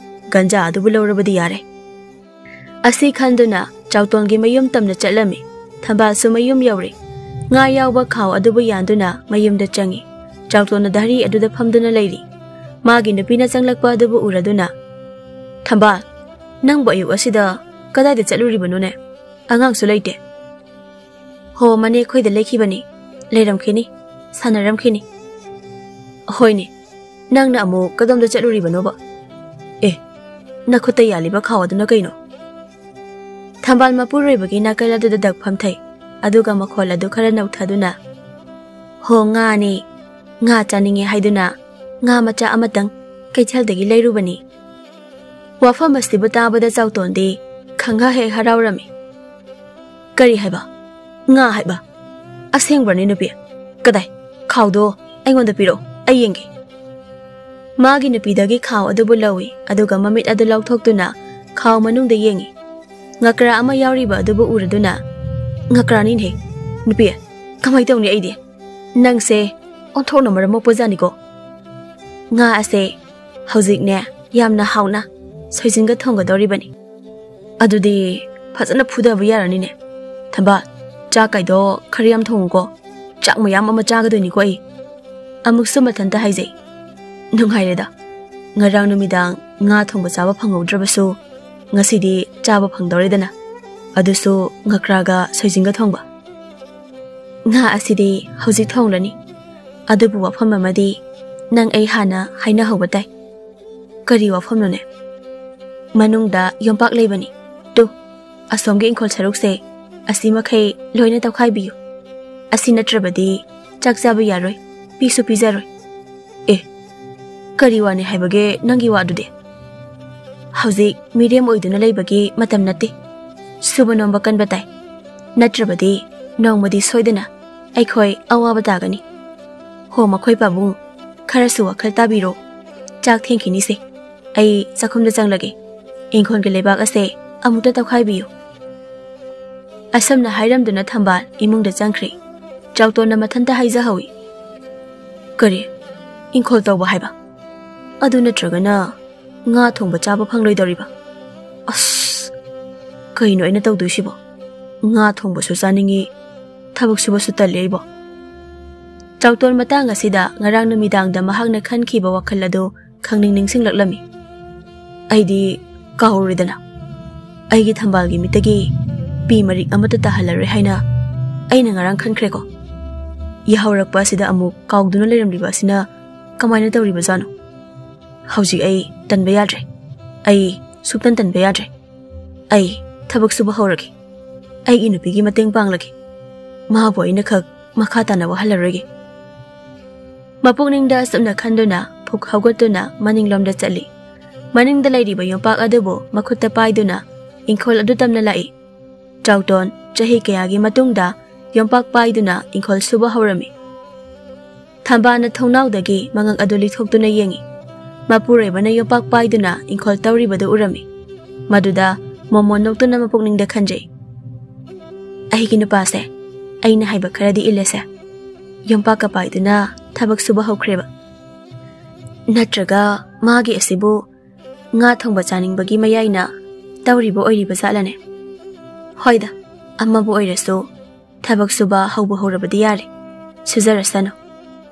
ꯒꯟꯖꯥ ꯑꯗꯨꯕꯨ ꯂꯧꯔꯕꯗꯤ ꯌꯥꯔꯦ꯫" ꯑꯁꯤ ꯈꯟꯗꯨꯅ ꯆꯥꯎꯇꯣꯟꯒꯤ ꯃꯌꯨꯝ ꯇꯝꯅ ꯆꯠꯂꯝꯃꯤ꯫ ꯊꯝꯕꯥꯜꯁꯨ ꯃꯌꯨꯝ ꯌꯧꯔꯦ꯫ ꯉꯥ ꯌꯥꯎꯕ ꯈꯥꯎ ꯑꯗꯨꯕꯨ ꯌꯥꯟꯗꯨꯅ ꯃꯌꯨꯝꯗ ꯆꯪꯉꯤ꯫ ꯆꯥꯎꯇꯣꯟꯅ ꯙꯔꯤ ꯑꯗꯨꯗ ꯐꯝꯗꯨꯅ ꯂꯩꯔꯤ꯫ ꯃꯥꯒꯤ ꯅꯨꯄꯤꯅ ꯆꯪꯂꯛꯄ ꯑꯗꯨꯕꯨ ꯎꯔꯗꯨꯅ, "ꯊꯝꯕꯥꯜ, ꯅꯪꯕꯨ ꯑꯌꯨꯛ ꯑꯁꯤꯗ ꯀꯗꯥꯏꯗ ꯆꯠꯂꯨꯔꯤꯕꯅꯣꯅꯦ? ꯑꯉꯥꯡꯁꯨ ꯂꯩꯇꯦ꯫" "ꯍꯣ, ꯃꯅꯦ ꯈꯣꯏꯗ ꯂꯩꯈꯤꯕꯅꯤ꯫ ꯂꯩꯔꯝꯈꯤꯅꯤ, ꯁꯥꯟꯅꯔꯝꯈꯤꯅꯤ꯫" "ꯍꯣꯏꯅꯦ, ꯅꯪꯅ ꯑꯃꯨꯛ ꯀꯗꯣꯝꯗ ꯆꯠꯂꯨꯔꯤꯕꯅꯣꯕ? ꯑꯦ, ꯅꯈꯨꯠꯇ ꯌꯥꯜꯂꯤꯕ ꯈꯥꯎ ꯑꯗꯨꯅ ꯀꯩꯅꯣ?" ꯊꯝꯕꯥꯜ ꯃꯄꯨꯔꯣꯏꯕꯒꯤ ꯅꯥꯀꯜ ꯑꯗꯨꯗ ꯗꯛ ꯐꯝꯊꯩ, ꯑꯗꯨꯒ ꯃꯈꯣꯜ ꯑꯗꯨ ꯈꯔ ꯅꯧꯊꯗꯨꯅ, "ꯍꯣ, ꯉꯥꯅꯦ꯫ ꯉꯥ ꯆꯥꯅꯤꯡꯉꯦ ꯍꯥꯏꯗꯨꯅ ꯉꯥ ꯃꯆꯥ ꯑꯃꯇꯪ ꯀꯩꯊꯦꯜꯗꯒꯤ ꯂꯩꯔꯨꯕꯅꯤ꯫" ꯋꯥꯐꯝ ꯑꯁꯤꯕꯨ ꯇꯥꯕꯗ ꯆꯥꯎꯇꯣꯟꯗꯤ ꯈꯪꯍ ꯍꯦꯛ ꯍꯔꯥꯎꯔꯝꯃꯤ꯫ "ꯀꯔꯤ ꯍꯥꯏꯕ? "ꯉꯥ ꯍꯥꯏꯕ? ꯑꯁꯦꯡꯕ꯭ꯔꯅꯦ ꯅꯨꯄꯤ? ꯀꯗꯥꯏ? ꯈꯥꯎꯗꯣ ꯑꯩꯉꯣꯟꯗ ꯄꯤꯔꯛꯑꯣ, ꯑꯩ ꯌꯦꯡꯒꯦ꯫" ꯃꯥꯒꯤ ꯅꯨꯄꯤꯗꯒꯤ ꯈꯥꯎ ꯑꯗꯨꯕꯨ ꯂꯧꯏ, ꯑꯗꯨꯒ ꯃꯃꯤꯠ ꯑꯗꯨ ꯂꯧꯊꯣꯛꯇꯨꯅ ꯈꯥꯎ ꯃꯅꯨꯡꯗ ꯌꯦꯡꯏ꯫ ꯉꯀ꯭ꯔꯥ ꯑꯃ ꯌꯥꯎꯔꯤꯕ ꯑꯗꯨꯕꯨ ꯎꯔꯗꯨꯅ, "ꯉꯀ꯭ꯔꯥꯅꯤꯅꯦ꯫ ꯅꯨꯄꯤ, ꯀꯃꯥꯏ ꯇꯧꯅꯤ ꯑꯩꯗꯤ? ꯅꯪꯁꯦ ꯑꯣꯟꯊꯣꯛꯅ ꯃꯔꯝ ꯃꯣꯛꯄꯖꯥꯠꯅꯤꯀꯣ꯫" ꯉꯥ ꯑꯁꯦ ꯍꯧꯖꯤꯛꯅꯦ ꯌꯥꯝꯅ ꯍꯥꯎꯅ ꯁꯣꯏꯖꯤꯟꯒ ꯊꯣꯡꯒꯗꯧꯔꯤꯕꯅꯤ꯫ "ꯑꯗꯨꯗꯤ ꯐꯖꯅ ꯐꯨꯗꯕ ꯌꯥꯔꯅꯤꯅꯦ꯫ ꯊꯝꯕꯥꯜ, ꯆꯥꯛ ꯀꯥꯏꯗꯣ ꯈꯔ ꯌꯥꯝ ꯊꯣꯡꯉꯨꯀꯣ꯫ ꯆꯥꯛ ꯃꯌꯥꯝ ꯑꯃ ꯆꯥꯒꯗꯣꯏꯅꯤꯀꯣ ꯑꯩ꯫" ꯑꯃꯨꯛꯁꯨ ꯃꯊꯟꯇ ꯍꯥꯏꯖꯩ꯫ "ꯅꯨꯡꯉꯥꯏꯔꯦꯗ, ꯉꯔꯥꯡ ꯅꯨꯃꯤꯗꯥꯡ ꯉꯥ ꯊꯣꯡꯕ ꯆꯥꯕ ꯐꯪꯍꯧꯗ꯭ꯔꯕꯁꯨ ꯉꯁꯤꯗꯤ ꯆꯥꯕ ꯐꯪꯗꯧꯔꯦꯗꯅ, ꯑꯗꯨꯁꯨ ꯉꯀ꯭ꯔꯥꯒ ꯁꯣꯏꯖꯤꯟꯒ ꯊꯣꯡꯕ꯫ ꯉꯥ ꯑꯁꯤꯗꯤ ꯍꯧꯖꯤꯛ ꯊꯣꯡꯂꯅꯤ, ꯑꯗꯨꯕꯨ ꯋꯥꯐꯝ ꯑꯃꯗꯤ ꯅꯪ ꯑꯩ ꯍꯥꯟꯅ ꯍꯥꯏꯅꯍꯧꯕ ꯇꯥꯏ꯫" "ꯀꯔꯤ ꯋꯥꯐꯝꯅꯣꯅꯦ?" "ꯃꯅꯨꯡꯗ ꯌꯣꯝꯄꯥꯛ ꯂꯩꯕꯅꯤ꯫ ꯇꯨ, ꯑꯁꯣꯝꯒꯤ ꯏꯪꯈꯣꯜ ꯁꯔꯨꯛꯁꯦ, ꯑꯁꯤ ꯃꯈꯩ ꯂꯣꯏꯅ ꯇꯧꯈꯥꯏꯕꯤꯌꯨ꯫ ꯑꯁꯤ ꯅꯠꯇ꯭ꯔꯕꯗꯤ ꯆꯥꯛ ꯆꯥꯕ ꯌꯥꯔꯣꯏ, ꯄꯤꯁꯨ ꯄꯤꯖꯔꯣꯏ꯫" "ꯑꯦ, ꯀꯔꯤ ꯋꯥꯅꯤ ꯍꯥꯏꯕꯒꯦ ꯅꯪꯒꯤ ꯋꯥꯗꯨꯗꯤ? ꯍꯧꯖꯤꯛ ꯃꯤꯔꯦꯝ ꯑꯣꯏꯗꯨꯅ ꯂꯩꯕꯒꯤ ꯃꯇꯝ ꯅꯠꯇꯦ꯫ ꯁꯨꯕ ꯅꯣꯝꯕ ꯀꯟꯕ ꯇꯥꯏ꯫ ꯅꯠꯇ꯭ꯔꯕꯗꯤ ꯅꯣꯡꯃꯗꯤ ꯁꯣꯏꯗꯅ ꯑꯩꯈꯣꯏ ꯑꯋꯥꯕ ꯇꯥꯒꯅꯤ꯫ ꯍꯣ, ꯃꯈꯣꯏ ꯄꯥꯕꯨꯡ, ꯈꯔꯁꯨ ꯋꯥꯈꯜ ꯇꯥꯕꯤꯔꯣ꯫ ꯆꯥꯛ ꯊꯦꯡꯈꯤꯅꯤꯁꯦ꯫ ꯑꯩ ꯆꯥꯛꯈꯨꯝꯗ ꯆꯪꯂꯒꯦ꯫ ꯏꯪꯈꯣꯜꯒꯤ ꯂꯩꯕꯥꯛ ꯑꯁꯦ ꯑꯃꯨꯛꯇ ꯇꯧꯈꯥꯏꯕꯤꯌꯨ꯫" ꯑꯁꯨꯝꯅ ꯍꯥꯏꯔꯝꯗꯨꯅ ꯊꯝꯕꯥꯜ ꯏꯃꯨꯡꯗ ꯆꯪꯈ꯭ꯔꯦ꯫ ꯆꯥꯎꯇꯣꯟꯅ ꯃꯊꯟꯇ ꯍꯥꯏꯖꯍꯧꯏ꯫ "ꯀꯔꯤ? ꯏꯪꯈꯣꯜ ꯇꯧꯕ ꯍꯥꯏꯕ? ꯑꯗꯨ ꯅꯠꯇ꯭ꯔꯒꯅ ꯉꯥ ꯊꯣꯡꯕ ꯆꯥꯕ ꯐꯪꯂꯣꯏꯗꯧꯔꯤꯕ? ꯑꯁ, ꯀꯩꯅꯣ ꯑꯩꯅ ꯇꯧꯗꯣꯏꯁꯤꯕꯣ? ꯉꯥ ꯊꯣꯡꯕꯁꯨ ꯆꯥꯅꯤꯡꯉꯤ, ꯊꯕꯛ ꯁꯨꯕꯁꯨ ꯇꯜꯂꯤ ꯑꯩꯕꯣ꯫" ꯆꯥꯎꯇꯣꯟ ꯃꯇꯥꯡ ꯑꯁꯤꯗ ꯉꯔꯥꯡ ꯅꯨꯃꯤꯗꯥꯡꯗ ꯃꯍꯥꯛꯅ ꯈꯟꯈꯤꯕ ꯋꯥꯈꯜ ꯑꯗꯨ ꯈꯪꯅꯤꯡ ꯅꯤꯡꯁꯤꯡꯂꯛꯂꯝꯃꯤ꯫ "ꯑꯩꯗꯤ ꯀꯥꯎꯔꯨꯔꯦꯗꯅ, ꯑꯩꯒꯤ ꯊꯝꯕꯥꯜꯒꯤ ꯃꯤꯠꯇꯒꯤ ꯄꯤ ꯃꯔꯤꯛ ꯑꯃꯠꯇ ꯇꯥꯍꯜꯂꯔꯣꯏ ꯍꯥꯏꯅ ꯑꯩꯅ ꯉꯔꯥꯡ ꯈꯟꯈ꯭ꯔꯦꯀꯣ꯫ ꯌꯥꯍꯧꯔꯛꯄ ꯑꯁꯤꯗ ꯑꯃꯨꯛ ꯀꯥꯎꯗꯨꯅ ꯂꯩꯔꯝꯂꯤꯕ ꯑꯁꯤꯅ ꯀꯃꯥꯏꯅ ꯇꯧꯔꯤꯕꯖꯥꯠꯅꯣ? ꯍꯧꯖꯤꯛ ꯑꯩ ꯇꯟꯕ ꯌꯥꯗ꯭ꯔꯦ꯫ ꯑꯩ ꯁꯨꯛꯇꯟ ꯇꯟꯕ ꯌꯥꯗ꯭ꯔꯦ꯫ ꯑꯩ ꯊꯕꯛ ꯁꯨꯕ ꯍꯧꯔꯒꯦ꯫ ꯑꯩꯒꯤ ꯅꯨꯄꯤꯒꯤ ꯃꯇꯦꯡ ꯄꯥꯡꯂꯒꯦ꯫ ꯃꯥꯕꯨ ꯑꯩꯅ ꯈꯛ ꯃꯈꯥ ꯇꯥꯅ ꯋꯥꯍꯜꯂꯔꯣꯏꯒꯦ꯫" ꯃꯄꯨꯛꯅꯤꯡꯗ ꯑꯁꯨꯝꯅ ꯈꯟꯗꯨꯅ ꯐꯨꯛ ꯍꯧꯒꯠꯇꯨꯅ ꯃꯅꯤꯡꯂꯣꯝꯗ ꯆꯠꯂꯤ꯫ ꯃꯅꯤꯡꯗ ꯂꯩꯔꯤꯕ ꯌꯣꯝꯄꯥꯛ ꯑꯗꯨꯕꯨ ꯃꯈꯨꯠꯇ ꯄꯥꯏꯗꯨꯅ ꯏꯪꯈꯣꯜ ꯑꯗꯨ ꯇꯝꯅ ꯂꯥꯛꯏ꯫ ꯆꯥꯎꯇꯣꯟ ꯆꯍꯤ ꯀꯌꯥꯒꯤ ꯃꯇꯨꯡꯗ ꯌꯣꯝꯄꯥꯛ ꯄꯥꯏꯗꯨꯅ ꯏꯪꯈꯣꯜ ꯁꯨꯕ ꯍꯧꯔꯝꯃꯤ꯫ ꯊꯝꯕꯥꯜꯅ ꯊꯣꯡꯅꯥꯎꯗꯒꯤ ꯃꯉꯛ ꯑꯗꯨ ꯂꯤꯊꯣꯛꯇꯨꯅ ꯌꯦꯡꯏ꯫ ꯃꯄꯨꯔꯣꯏꯕꯅ ꯌꯣꯝꯄꯥꯛ ꯄꯥꯏꯗꯨꯅ ꯏꯪꯈꯣꯜ ꯇꯧꯔꯤꯕꯗꯨ ꯎꯔꯝꯃꯤ꯫ ꯃꯗꯨꯗ ꯃꯣꯃꯣꯟ ꯅꯣꯛꯇꯨꯅ ꯃꯄꯨꯛꯅꯤꯡꯗ ꯈꯟꯖꯩ, "ꯑꯩꯒꯤ ꯅꯨꯄꯥꯁꯦ ꯑꯩꯅ ꯍꯥꯏꯕ ꯈꯔꯗꯤ ꯏꯜꯂꯦꯁꯦ꯫ ꯌꯣꯝꯄꯥꯛꯀ ꯄꯥꯏꯗꯨꯅ ꯊꯕꯛ ꯁꯨꯕ ꯍꯧꯈ꯭ꯔꯦꯕ꯫ ꯅꯠꯇ꯭ꯔꯒ ꯃꯥꯒꯤ ꯑꯁꯤꯕꯨ ꯉꯥ ꯊꯣꯡꯕ ꯆꯥꯅꯤꯡꯕꯒꯤ ꯃꯌꯥꯏꯅ ꯇꯧꯔꯤꯕ ꯑꯣꯏꯔꯤꯕ ꯖꯥꯠꯂꯅꯦ? ꯍꯣꯏꯗ, ꯑꯃꯕꯨ ꯑꯣꯏꯔꯁꯨ ꯊꯕꯛ ꯁꯨꯕ ꯍꯧꯕ ꯍꯧꯔꯕꯗꯤ ꯌꯥꯔꯦ꯫ ꯁꯨꯖꯔꯁꯅꯨ꯫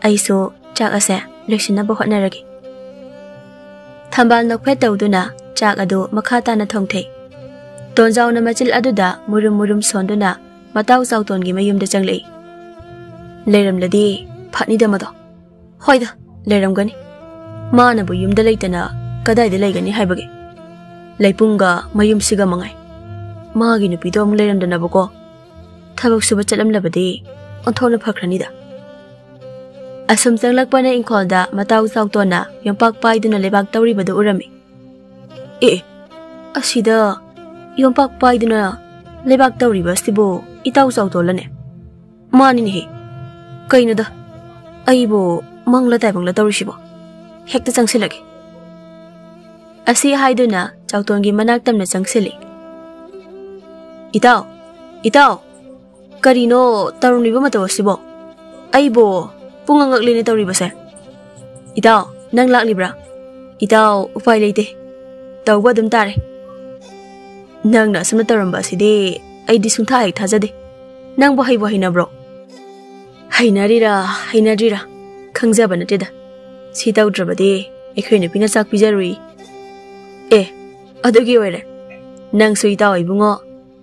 ꯑꯩꯁꯨ ꯆꯥꯛ ꯑꯁꯦ ꯂꯣꯏꯁꯤꯟꯅꯕ ꯍꯣꯠꯅꯔꯒꯦ꯫" ꯊꯝꯕꯥꯜ ꯅꯣꯛꯐꯦꯠ ꯇꯧꯗꯨꯅ ꯆꯥꯛ ꯑꯗꯨ ꯃꯈꯥ ꯇꯥꯅ ꯊꯣꯡꯊꯩ꯫ ꯇꯣꯟꯖꯥꯎꯅ ꯃꯆꯤꯜ ꯑꯗꯨꯗ ꯃꯨꯔꯨꯝ ꯃꯨꯔꯨꯝ ꯁꯣꯟꯗꯨꯅ ꯃꯇꯥꯎ ꯆꯥꯎꯇꯣꯟꯒꯤ ꯃꯌꯨꯝꯗ ꯆꯪꯂꯛꯏ꯫ "ꯂꯩꯔꯝꯂꯗꯤ ꯐꯅꯤꯗ ꯃꯗꯣ꯫" "ꯍꯣꯏꯗ, ꯂꯩꯔꯝꯒꯅꯤ꯫ ꯃꯥꯅꯕꯨ ꯌꯨꯝꯗ ꯂꯩꯇꯅ ꯀꯗꯥꯏꯗ ꯂꯩꯒꯅꯤ ꯍꯥꯏꯕꯒꯦ? ꯂꯩꯄꯨꯡꯒ ꯃꯌꯨꯝꯁꯤꯒ ꯃꯉꯥꯏ꯫ ꯃꯥꯒꯤ ꯅꯨꯄꯤꯗꯣ ꯑꯃꯨꯛ ꯂꯩꯔꯝꯗꯅꯕꯀꯣ꯫ ꯊꯕꯛ ꯁꯨꯕ ꯆꯠꯂꯝꯂꯕꯗꯤ ꯑꯣꯟꯊꯣꯛꯅ ꯐꯈ꯭ꯔꯅꯤꯗ꯫" ꯑꯁꯨꯝ ꯆꯪꯂꯛꯄꯅ ꯏꯪꯈꯣꯜꯗ ꯃꯇꯥꯎ ꯆꯥꯎꯇꯣꯟꯅ ꯌꯣꯝꯄꯥꯛ ꯄꯥꯏꯗꯨꯅ ꯂꯩꯕꯥꯛ ꯇꯧꯔꯤꯕꯗꯨ ꯎꯔꯝꯃꯤ꯫ "ꯑꯦ, ꯑꯁꯤꯗ ꯌꯣꯝꯄꯥꯛ ꯄꯥꯏꯗꯨꯅ ꯂꯩꯕꯥꯛ ꯇꯧꯔꯤꯕ ꯑꯁꯤꯕꯨ ꯏꯇꯥꯎ ꯆꯥꯎꯇꯣꯜꯂꯅꯦ?" "ꯃꯥꯅꯤꯅꯦꯍꯦ꯫ ꯀꯩꯅꯣꯗ, ꯑꯩꯕꯨ ꯃꯪꯂ ꯇꯥꯏꯕꯪꯂ ꯇꯧꯔꯤꯁꯤꯕꯣ? ꯍꯦꯛꯇ ꯆꯪꯁꯤꯜꯂꯒꯦ꯫" ꯑꯁꯤ ꯍꯥꯏꯗꯨꯅ ꯆꯥꯎꯇꯣꯟꯒꯤ ꯃꯅꯥꯛ ꯇꯝꯅ ꯆꯪꯁꯤꯜꯂꯤ꯫ "ꯏꯇꯥꯎ, ꯏꯇꯥꯎ, ꯀꯔꯤꯅꯣ ꯇꯧꯔꯝꯂꯤꯕ ꯃꯇꯧ ꯑꯁꯤꯕꯣ? ꯑꯩꯕꯨ ꯄꯨꯡꯉꯛ ꯉꯛꯂꯦꯅꯦ ꯇꯧꯔꯤꯕꯁꯦ꯫ ꯏꯇꯥꯎ, ꯅꯪ ꯂꯥꯛꯂꯤꯕ꯭ꯔꯥ? ꯏꯇꯥꯎ, ꯎꯄꯥꯏ ꯂꯩꯇꯦ꯫ ꯇꯧꯕ ꯑꯗꯨꯝ ꯇꯥꯔꯦ꯫ ꯅꯪꯅ ꯑꯁꯨꯝꯅ ꯇꯧꯔꯝꯕ ꯑꯁꯤꯗꯤ ꯑꯩꯗꯤ ꯁꯨꯡꯊꯥ ꯍꯦꯛ ꯊꯥꯖꯗꯦ꯫ ꯅꯪꯕꯨ ꯍꯩꯕꯨ ꯍꯩꯅꯕ꯭ꯔꯣ?" "ꯍꯩꯅꯔꯤꯔꯥ ꯍꯩꯅꯗ꯭ꯔꯤꯔꯥ ꯈꯪꯖꯕ ꯅꯠꯇꯦꯗ꯫ ꯁꯤ ꯇꯧꯗ꯭ꯔꯕꯗꯤ ꯑꯩꯈꯣꯏ ꯅꯨꯄꯤꯅ ꯆꯥꯛ ꯄꯤꯖꯔꯨꯏ꯫" "ꯑꯦ, ꯑꯗꯨꯒꯤ ꯑꯣꯏꯔꯦ꯫ ꯅꯪꯁꯨ ꯏꯇꯥꯎ ꯏꯕꯨꯡꯉꯣ,